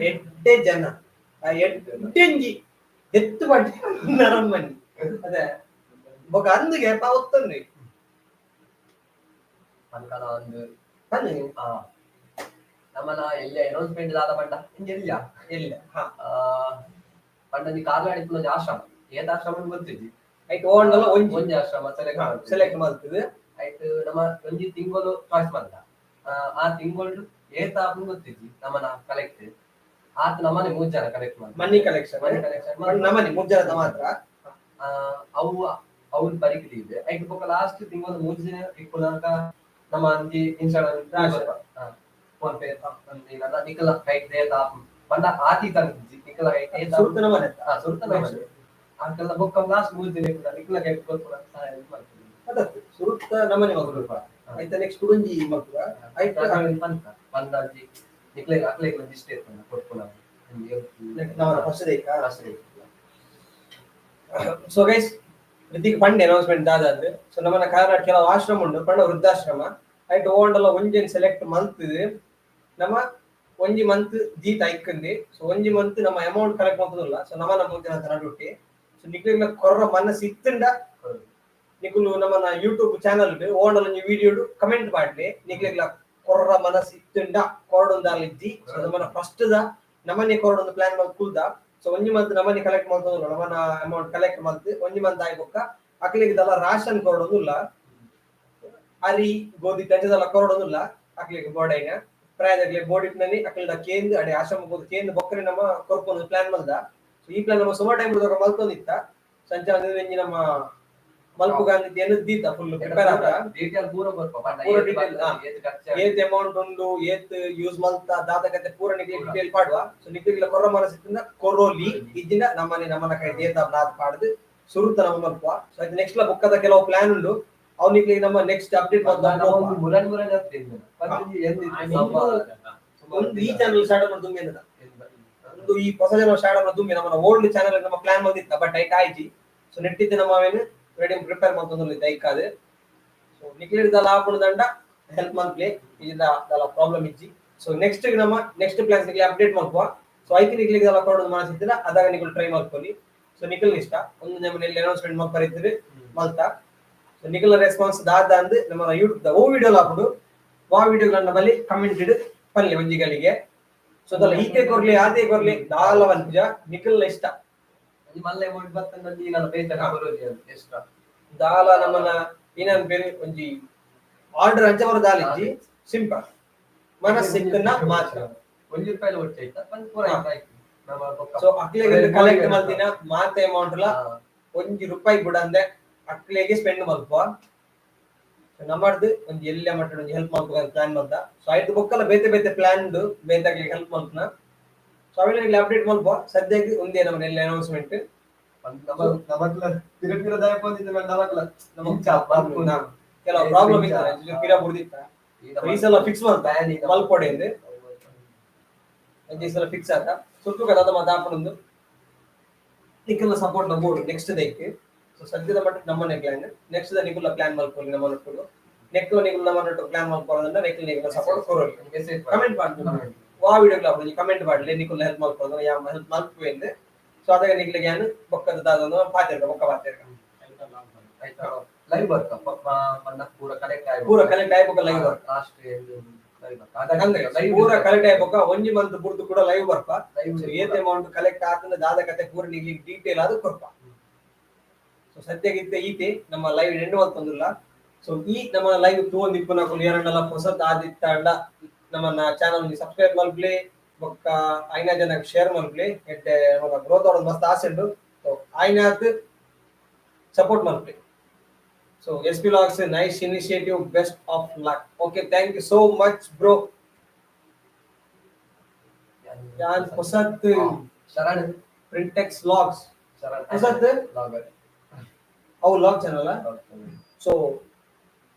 ಎಡ್ಡೆ ಜನ ಆ ಎಡ್ಡೆಂಜಿ ಎತ್ತು ಪಟ್ಟಿ ನರಮ್ಮನಿ ಅದೇ ಬೊಕ ಅಂದುಗೆ ಪಾವತ್ತೊಂದು. ಅನ್ಕನ ಒಂದು ಬನ್ನಿ. ನಮ್ಮನ ಎಲ್ಲ ಅನೌನ್ಸ್ಮೆಂಟ್ ದಾದ ಪಂಡ ಇಂಜ ಎಲ್ಲ. ಇಲ್ಲ, ಹಾ. ಪಂಡ ಒಂಜಿ ಕಾರ್ಲಾಡ್ ಇಪ್ಪುನ ಒಂಜಿ ಆಶ್ರಮ, ಏತ್ ಆಶ್ರಮ ಗೊತ್ತಿಜ್ಜಿ. ಐಟ್ ಓಂಡಲ ಒಂಜಿ. ಒಂಜಿ ಆಶ್ರಮ ಸೆಲೆಕ್ಟ್. ಸೆಲೆಕ್ಟ್ ಮಲ್ತದು. ಐಟ್ ನಮ್ಮ ಒಂಜಿ ತಿಂಗಳು ಚಾಯ್ಸ್ ಮಲ್ತ. ಆ ತಿಂಗಳು ಏತ್ ಆಪುಂಡು ಗೊತ್ತಿಜ್ಜಿ. ನಮ್ಮನ ಕಲೆಕ್ಟ್ ಆತ್ ನಮ್ಮನೆ ಮೂರ್ ಜನ ಕಲೆಕ್ಟ್ ಮಲ್ತ. ಮನಿ ಕಲೆಕ್ಷನ್. ಮನಿ ಕಲೆಕ್ಷನ್. ನಮನಿ ಮೂರ್ ಜನದ ಮಾತ್ರ. ಅವು ಅವ್ರು ಪರಿಕಿತಿ ಇದೆ. ಐಟ್ ಬೊಕ್ಕ ಲಾಸ್ಟ್ ತಿಂಗಳು ಮೂರ್ ಜನ ಇಪ್ಪುನಾಕ ನಮ್ಮ ಒಂಜಿ Instagram, phone pay ನಿಕಲ ಕೈಟ್ ಏತ್ ಆಪುಂಡು ಪಂಡ ಆತಿ ತಂದಿಜ್ಜಿ ನಿಕಲ ಕೈಟ್ ಏತ್. ಸುರುತ ನಮನೆ. ಹಾ, ಸುರುತ ನಮನೆ. ಆಕಲ್ಲ ಬೊಕ್ಕ ಲಾಸ್ಟ್ ಮೂರ್ ದಿನ ಇಪ್ಪುನ ನಿಕಲ ಕೈಟ್ ಕೊರ್ಪುನ ಸಹಾಯ ಮಲ್ಪುನಿ. ಅದತ್ತು ಸುರುತ ನಮನೆ ಮಲ್ಪುನ. ಐತ ನೆಕ್ಸ್ಟ್ ಕುಡೊಂಜಿ ಮಲ್ಪುವ ಐತ. ಪಂತ ಪಂದಾಂಜಿ ನಿಕ್ಲೆ ಅಕ್ಲೆಗ್ ಒಂಜಿ ಇಷ್ಟ ಇರ್ತದೆ ಕೊರ್ಪುನ. ನಮನ ಫಸ್ಟ್ ದೇಕ. ಸೊ ಗೈಸ್, ರಿತಿಕ್ ಪಂಡೆ ಅನೌನ್ಸ್ಮೆಂಟ್ ದಾದಾದ್. ಸೊ ನಮ್ಮನ ಕಾರ್ನಾಡ್ ಕೆಲವು ಆಶ್ರಮ ಉಂಡು ಪಂಡ ವೃದ್ಧಾಶ್ರಮ. ಐಟ್ ಓಂಡಲ ಒಂಜೆನ್ ಸೆಲೆಕ್ಟ್ ಮಲ್ತದು ನಮ್ಮ ಒಂಜಿ ಮಂತ್ ದೀತ್ ಐಕ್ಕಂದಿ. ಸೊ ಒಂಜಿ ಮಂತ್ ನಮ್ಮ ಅಮೌಂಟ್ ಕಲೆಕ್ಟ್ ಮಲ್ತದಿಲ್ಲ. ಸೊ ನಮ್ಮನ ಮೂರ್ ಜನ ನಡುಟ್ಟಿ. ಸೊ ನಿಕ್ಲೆಗ್ಲ ಕೊರ್ರ ಮನಸ್ಸು ಇತ್ತುಂಡ ನಿಕುಲು ನಮ್ಮನ ಯೂಟ್ಯೂಬ್ ಚಾನಲ್ ಓಂಡಲ ಒಂಜಿ ವಿಡಿಯೋ ಕಮೆಂಟ್ ಮಾಡ್ಲಿ. ನಿಕ್ಲೆಗ್ಲ ಕೊರ್ರ ಮನಸ್ಸು ಇತ್ತುಂಡ ಕೊರಡೊಂದಾಲಿಜ್ಜಿ. ಸೊ ನಮ್ಮನ ಫಸ್ಟ್ the ನಮ್ಮನೆ ಕೊರಡೊಂದು ಪ್ಲಾನ್ ಮಲ್ತ್ ಕುಲ್ದ. ಸೊ ಒಂಜಿ ಮಂತ್ ನಮ್ಮನೆ ಕಲೆಕ್ಟ್ ಮಲ್ತೊಂದುಲ್ಲ. ನಮ್ಮನ ಅಮೌಂಟ್ ಕಲೆಕ್ಟ್ ಮಲ್ತ್ ಒಂಜಿ ಮಂತ್ ಆಯಿ ಬೊಕ್ಕ ಅಕ್ಲೆಗ್ ದಲ ರಾಷನ್ ಕೊರಡೊಂದುಲ್ಲ. ಅರಿ ಗೋಧಿ ತಂಚದಲ್ಲ ಕೊರಡೊಂದುಲ್ಲ ಅಕ್ಲೆಗ್. ಬೋರ್ಡೈನ ಪ್ರಾಯದಾಗ್ಲೆ ಬೋರ್ಡ್ ಇಟ್ನಲ್ಲಿ ಅಕ್ಲೆಡ ಕೇಂದ್ರ ಅಡೆ ಆಶ್ರಮ ಬೋದು ಕೇಂದ್ರ ಬೊಕ್ಕರೆ ನಮ್ಮ ಕೊರ್ಪೊಂದು ಪ್ಲಾನ್ ಮಲ್ದ. ಸೊ ಈ ಪ್ಲಾನ್ ನಮ್ಮ ಸುಮಾರು ಟೈಮ್ ಮಲ್ತೊಂದಿತ್ತ. ಸಂಚಾರ ಒಂಜಿ ನಮ್ಮ ಮಲ್ಪುಗಾಂಧಿ ಏನು ದೀತ ಫುಲ್ ಪ್ರಿಪೇರ್ ಆತ. ಡೀಟೇಲ್ ಪೂರ ಬರ್ಪ ಪಂಡ. ಪೂರ ಏತ್ detail, ಬರ್ತದೆ, ಹಾ. ಏತ್ ಖರ್ಚು. ಏತ್ ಅಮೌಂಟ್ ಉಂಡು, ಏತ್ ಯೂಸ್ ಮಲ್ತ ದಾದ ಕತೆ ಪೂರ ನಿಕ್ಲೆ ಡೀಟೇಲ್ ಪಾಡುವ. ಸೊ ನಿಕ್ಲೆಗ್ಲ ಕೊರ್ರ ಮನಸ್ಸಿತ್ತಿಂದ ಕೊರೋಲಿ. ಇಜ್ಜಿಂದ ನಮ್ಮನೆ ನಮ್ಮನ ಕೈ ಏತ ನಾದ್ ಪಾಡ್ದು ಸುರುತ ನಮ್ಮ ಮಲ್ಪುವ. ಸೊ ಅದು ನೆಕ್ಸ್ಟ್ ಲ ಬುಕ್ಕದ ಕೆಲವು ಪ್ಲಾನ್ ಉಂಡು. ಅವ್ ನಿಕ್ಲೆಗ್ ನಮ್ಮ ನೆಕ್ಸ್ಟ್ ಅಪ್ಡೇಟ್. ನಮ್ಮ ಒಂದು ಮುರನ್ ಮುರನ್ ಹತ್ರ ಇದ್ದು. ಪಂಚಿ ಎಂದಿತ್ತು ಒಂದು ಈ ಚಾನಲ್ ಸ್ಟಾರ್ಟ್ ಮಾಡಿ ದುಮ್ಮೆ ಅನ್ನದ. ಒಂದು ಈ ಹೊಸ ಜನ ಸ್ಟಾರ್ಟ್ ಮಾಡಿ ದುಮ್ಮೆ ನಮ್ಮ ಓಲ್ಡ್ ಚಾನಲ್ ನಮ್ಮ ಪ್ಲಾನ್ ಬಂದಿತ್ತ, ಬಟ್ ಐಟ್ ಆಯ್ಜಿ. ಸೊ ನೆಟ್ಟಿದ್ದೆ ನಮ್ಮ ಅವೇನು ರೆಡಿ ಪ್ರಿಪೇರ್ ಮಾಡ್ತೊಂದು ಐಕಾದು. ಸೊ ನಿಕ್ಲಿಡ್ದಲ್ಲ ಆಪುಂಡು ದಂಡ ಹೆಲ್ಪ್ ಮಲ್ಪ್ಲೆ. ಇಜಿಂದ ದಾಲ ಪ್ರಾಬ್ಲಮ್ ಇಜ್ಜಿ. ಸೊ ನೆಕ್ಸ್ಟ್ ನಮ್ಮ ನೆಕ್ಸ್ಟ್ ಪ್ಲಾನ್ಸ್ ನಿಕ್ಲೆ ಅಪ್ಡೇಟ್ ಮಲ್ಪುವ. ಸೊ ಐಕ್ ನಿಕ್ಲಿಗೆ ದಾಲ ಕೊಡೋದು ಮನಸ್ಸಿತ್ತಿನ ಅದಾಗ ನಿಕುಲು ಟ್ರೈ ಮಲ್ಪೊಲಿ. ಸೊ ನಿಕಲ್ ಇಷ್ಟ ಒಂದು ನಮ್ಮನೆ ಅನೌನ್ಸ್ಮೆಂಟ್ ಮಲ್ಪರಿತ್ತಿರಿ ಮಲ್ತ. ಸೊ ನಿಕಲ್ನ ರೆಸ್ಪಾನ್ಸ್ ದಾದ ಅಂದ್ ನಮ್ಮ ಯೂಟ್ಯೂಬ್ ದ ಓ ವಿಡಿಯೋ ಹಾಕುಡು, ವಾ ವಿಡಿಯೋಗಳನ್ನ ಬಲಿ ಕಮೆಂಟ್ ಇಡು ಪಲ್ಲೆ ಒಂಜಿ ಗಳಿಗೆ. ಸೊ ಅದಲ್ಲ ಈತೆ ಕೊರ್ಲಿ ಆತೆ ಕೊರ್ಲಿ ದಾಲ ಪನ್ಪುಜ, ನಿಕಲ್ನ ಇಷ್ಟ. ಒಂಜಿ ಮಲ್ಲ ಅಮೌಂಟ್ ಬತ್ತಂಡ ನೀನಲ್ಲ ಬೇತೆ ಬರೋಜಿ ಅಂತ ಎಕ್ಸ್ಟ್ರಾ. ದಾಲ ನಮ್ಮನ ಏನನ್ ಬೇರೆ ಒಂಜಿ ಆರ್ಡರ್ ಅಂಚ ಬರ ದಾಲಿಜ್ಜಿ, ಸಿಂಪಲ್ ಮನಸ್ಸಿಕ್ಕನ್ನ ಮಾತ್ರ. ಒಂಜಿ ರೂಪಾಯಿ ಒಟ್ಟು ಆಯ್ತಾ ಒಂದ್ ಪೂರ ಆಯ್ತು ಆಯ್ತು ನಮ್ಮ ಬೊಕ್ಕ. ಸೊ ಅಕ್ಲೆಗೆ ಕಲೆಕ್ಟ್ ಮಲ್ತಿನ ಮಾತೆ ಅಮೌಂಟ್ ಲ ಒಂಜಿ ರೂಪಾಯಿ ಬುಡಂದೆ ಅಕ್ಲೆಗೆ ಸ್ಪೆಂಡ್ ಮಲ್ಪ. ನಮ್ಮರ್ದು ಒಂಜಿ ಎಲ್ಲೆ ಮಟ್ಟ ಒಂಜಿ ಹೆಲ್ಪ್ ಮಲ್ಪುಗ ಪ್ಲಾನ್ ಮಲ್ತ. ಸೊ ಐದು ಬೊಕ್ಕಲ ಬೇತೆ ಬೇತೆ ಪ್ಲಾನ್ ಬೇತೆ ಅಕ್ಲೆಗೆ ಹೆಲ್ಪ್ ಮಲ್ಪನ. ಸೊ ಅವೆಲ್ಲ ಅಪ್ಡೇಟ್ ಮಲ್ಪ. ಸದ್ಯಕ್ಕೆ ಒಂದೇ ನಮ್ಮ ಎಲ್ಲ ಅನೌನ್ಸ್ಮೆಂಟ್. ನಮ್ಮ ನಮಕ್ಲ ಪಿರ ಪಿರ ದಯ ಪೋದಿದ್ದ ಮೇಲೆ ನಮಕ್ಲ ಇಂಚ ಬರ್ಪುನ. ಕೆಲವು ಪ್ರಾಬ್ಲಮ್ ಇತ್ತು, ಪಿರ ಬುಡ್ದಿತ್ತ. ಈ ಸಲ ಫಿಕ್ಸ್ ಮಲ್ತ ಮಲ್ಪೊಡೆ ಅಂದ್ ಈ ಸಲ ಫಿಕ್ಸ್ ಆತ. ಸುತ್ತು ಕದಾದ ಮಾತಾಪಣಂದು ನಿಖಲ್ನ ಸಪೋರ್ಟ್ ನ ಬೋರ್ಡ್ ನೆಕ್ಸ್ಟ್ ದೈಕ್. ಸೊ ಸದ್ಯದ ಮಟ್ಟ ನಮ್ಮನೆ ಪ್ಲಾನ್, ನೆಕ್ಸ್ಟ್ the ನಿಕುಲ್ಲ ಪ್ಲಾನ್ ಮಲ್ಪೊಲಿ ನಮ್ಮನೊಟ್ಟುಗು. ನೆಕ್ ನಿಕುಲ್ ನಮ್ಮನೊಟ್ಟು ಪ್ಲಾನ್ ಮಲ್ಪೊಡಂದ ನೆಕ್ಲ್ ನಿಕುಲ್ಲ ಸಪೋರ್ಟ್ ಕೊರೊಲಿ. ಮೆಸೇಜ್ ಕಮೆಂಟ್ ಮಾಡ್ತೀನಿ ವಾ ವಿಡಿಯೋ ಕಮೆಂಟ್ ಮಾಡ್ಲಿ ನಿಕುಲ್ಲ ಹೆಲ್ಪ್ ಮಲ್ಪೊಡಂದ ಯಾ ಹೆಲ್ಪ್ ಮಲ್ಪುವೆಂದು. ಸೊ ಅದಾಗ ನಿಕ್ಲಿಗೆ ಯಾನ್ ಬೊಕ್ಕದ ದಾದ ಪಾತೆರ್ಕ ಬೊಕ್ಕ ಪಾತೆರ್ಕ. ಆಯ್ತಾ, ಲೈವ್ ಬರ್ಕ ಪಂಡ ಪೂರ ಕಲೆಕ್ಟ್ ಆಗಿ ಪೂರ ಕಲೆಕ್ಟ್ ಆಯ್ ಬೊಕ್ಕ ಲೈವ್ ಬರ್ಕ. ಲಾಸ್ಟ್ ಲೈವ್ ಬರ್ಕ. ಅಂದ್ರೆ ಪೂರ ಕಲೆಕ್ಟ್ ಆಯ್ ಬೊಕ್ಕ ಒಂಜಿ ಮಂತ್ ಪೂರ್ತಿ ಕೂಡ ಲೈವ್ ಬರ್ಪ. ಲೈವ್ ಸೊ ಏತ್ ಅಮೌಂಟ್ ಕಲೆಕ್ಟ್ ಆತಂದ ದಾದ ಕತೆ ಪೂರ ನಿಕ್ಲಿಗೆ ಡೀಟೇಲ್ ಆದ್ ಕೊರ್ಪ. ಸೊ ಸದ್ಯಗಿತ್ತ ಈತೆ ನಮ್ಮ ಲೈವ್ ಎಂಡ್ ಮಲ್ತೊಂದುಲ್ಲ. ಸೊ ಈ ನಮ್ಮ ಲೈವ್ ತೂವೊಂದು ಇಪ್ಪುನಕುಲು ಏರಂಡಲ ಪೊಸತ್ ಆದಿತ್ತಾಂಡ ನಮ್ಮನ್ನ ಚಾನಲ್ ಸಬ್ಸ್ಕ್ರೈಬ್ ಮಲ್ಪ್ಲೆ, ಬೊಕ್ಕ ಐನಾ ಜನಕ್ ಶೇರ್ ಮಲ್ಪ್ಲೆ. ಎಡ್ಡೆ ನಮ್ಮ ಗ್ರೋತ್ ಆಡೋದು ಮಸ್ತ್ ಆಸೆ ಉಂಡು. So ಐನಾತ್ support ಮಲ್ಪ್ಲೆ. So S P vlogs, nice initiative, best of luck. Okay, thank you so much bro. ಯಾನ್ ಹೊಸತ್ ಶರಣ್ ಪ್ರಿಂಟೆಕ್ಸ್ ಲಾಗ್ಸ್. ಶರಣ್ ಹೊಸತ್ ಲಾಗರ್. ಅವು ಲಾಗ್ ಚಾನಲ್. ಸೊ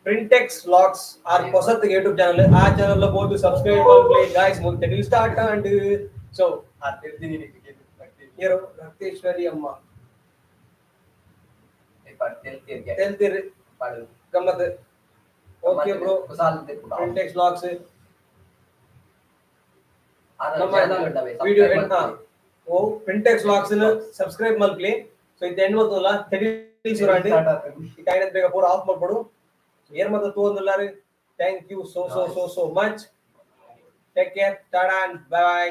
ಪ್ರಿಂಟೆಕ್ಸ್ ಲಾಗ್ಸ್ ಆರ್ ಹೊಸತ್ ಯೂಟ್ಯೂಬ್ ಚಾನಲ್, ಆ ಚಾನಲ್ ಬೋದು ಸಬ್ಸ್ಕ್ರೈಬ್ ಮಲ್ಪ್ಲೆ ಗಾಯ್ಸ್. ಮುಂದೆ ಸ್ಟಾರ್ಟ್ ಅಂಡ್ ಸೊ ಆ ತಿರ್ದಿನಿ. ಏರು ರಕ್ತೇಶ್ವರಿ ಅಮ್ಮ ತೆಲ್ತಿರಿ ಗಮ್ಮತ್. ಓಕೆ ಬ್ರೋ, ಪ್ರಿಂಟೆಕ್ಸ್ ಲಾಗ್ಸ್ ನಮ್ಮ ವಿಡಿಯೋ. ಓ ಪ್ರಿಂಟೆಕ್ಸ್ ಲಾಗ್ಸ್ ಸಬ್ಸ್ಕ್ರೈಬ್ ಮಲ್ಪ್ಲಿ. ಸೊ ಇದು ಎಂಡ್ ಮಲ್ತಲ್ಲ ತೆಡಿ ಸುರಾಂಡಿ ಈ ಕಾಯಿನ ಬೇಗ ಪೂರ ಆಫ್ ಮಾಡ್ಬಿಡು. ಏನ್ ಮತ್ತೆ ತೂವೊಂದುಲ್ಲಾರು. Thank you so so so so much. Take care, tata and bye.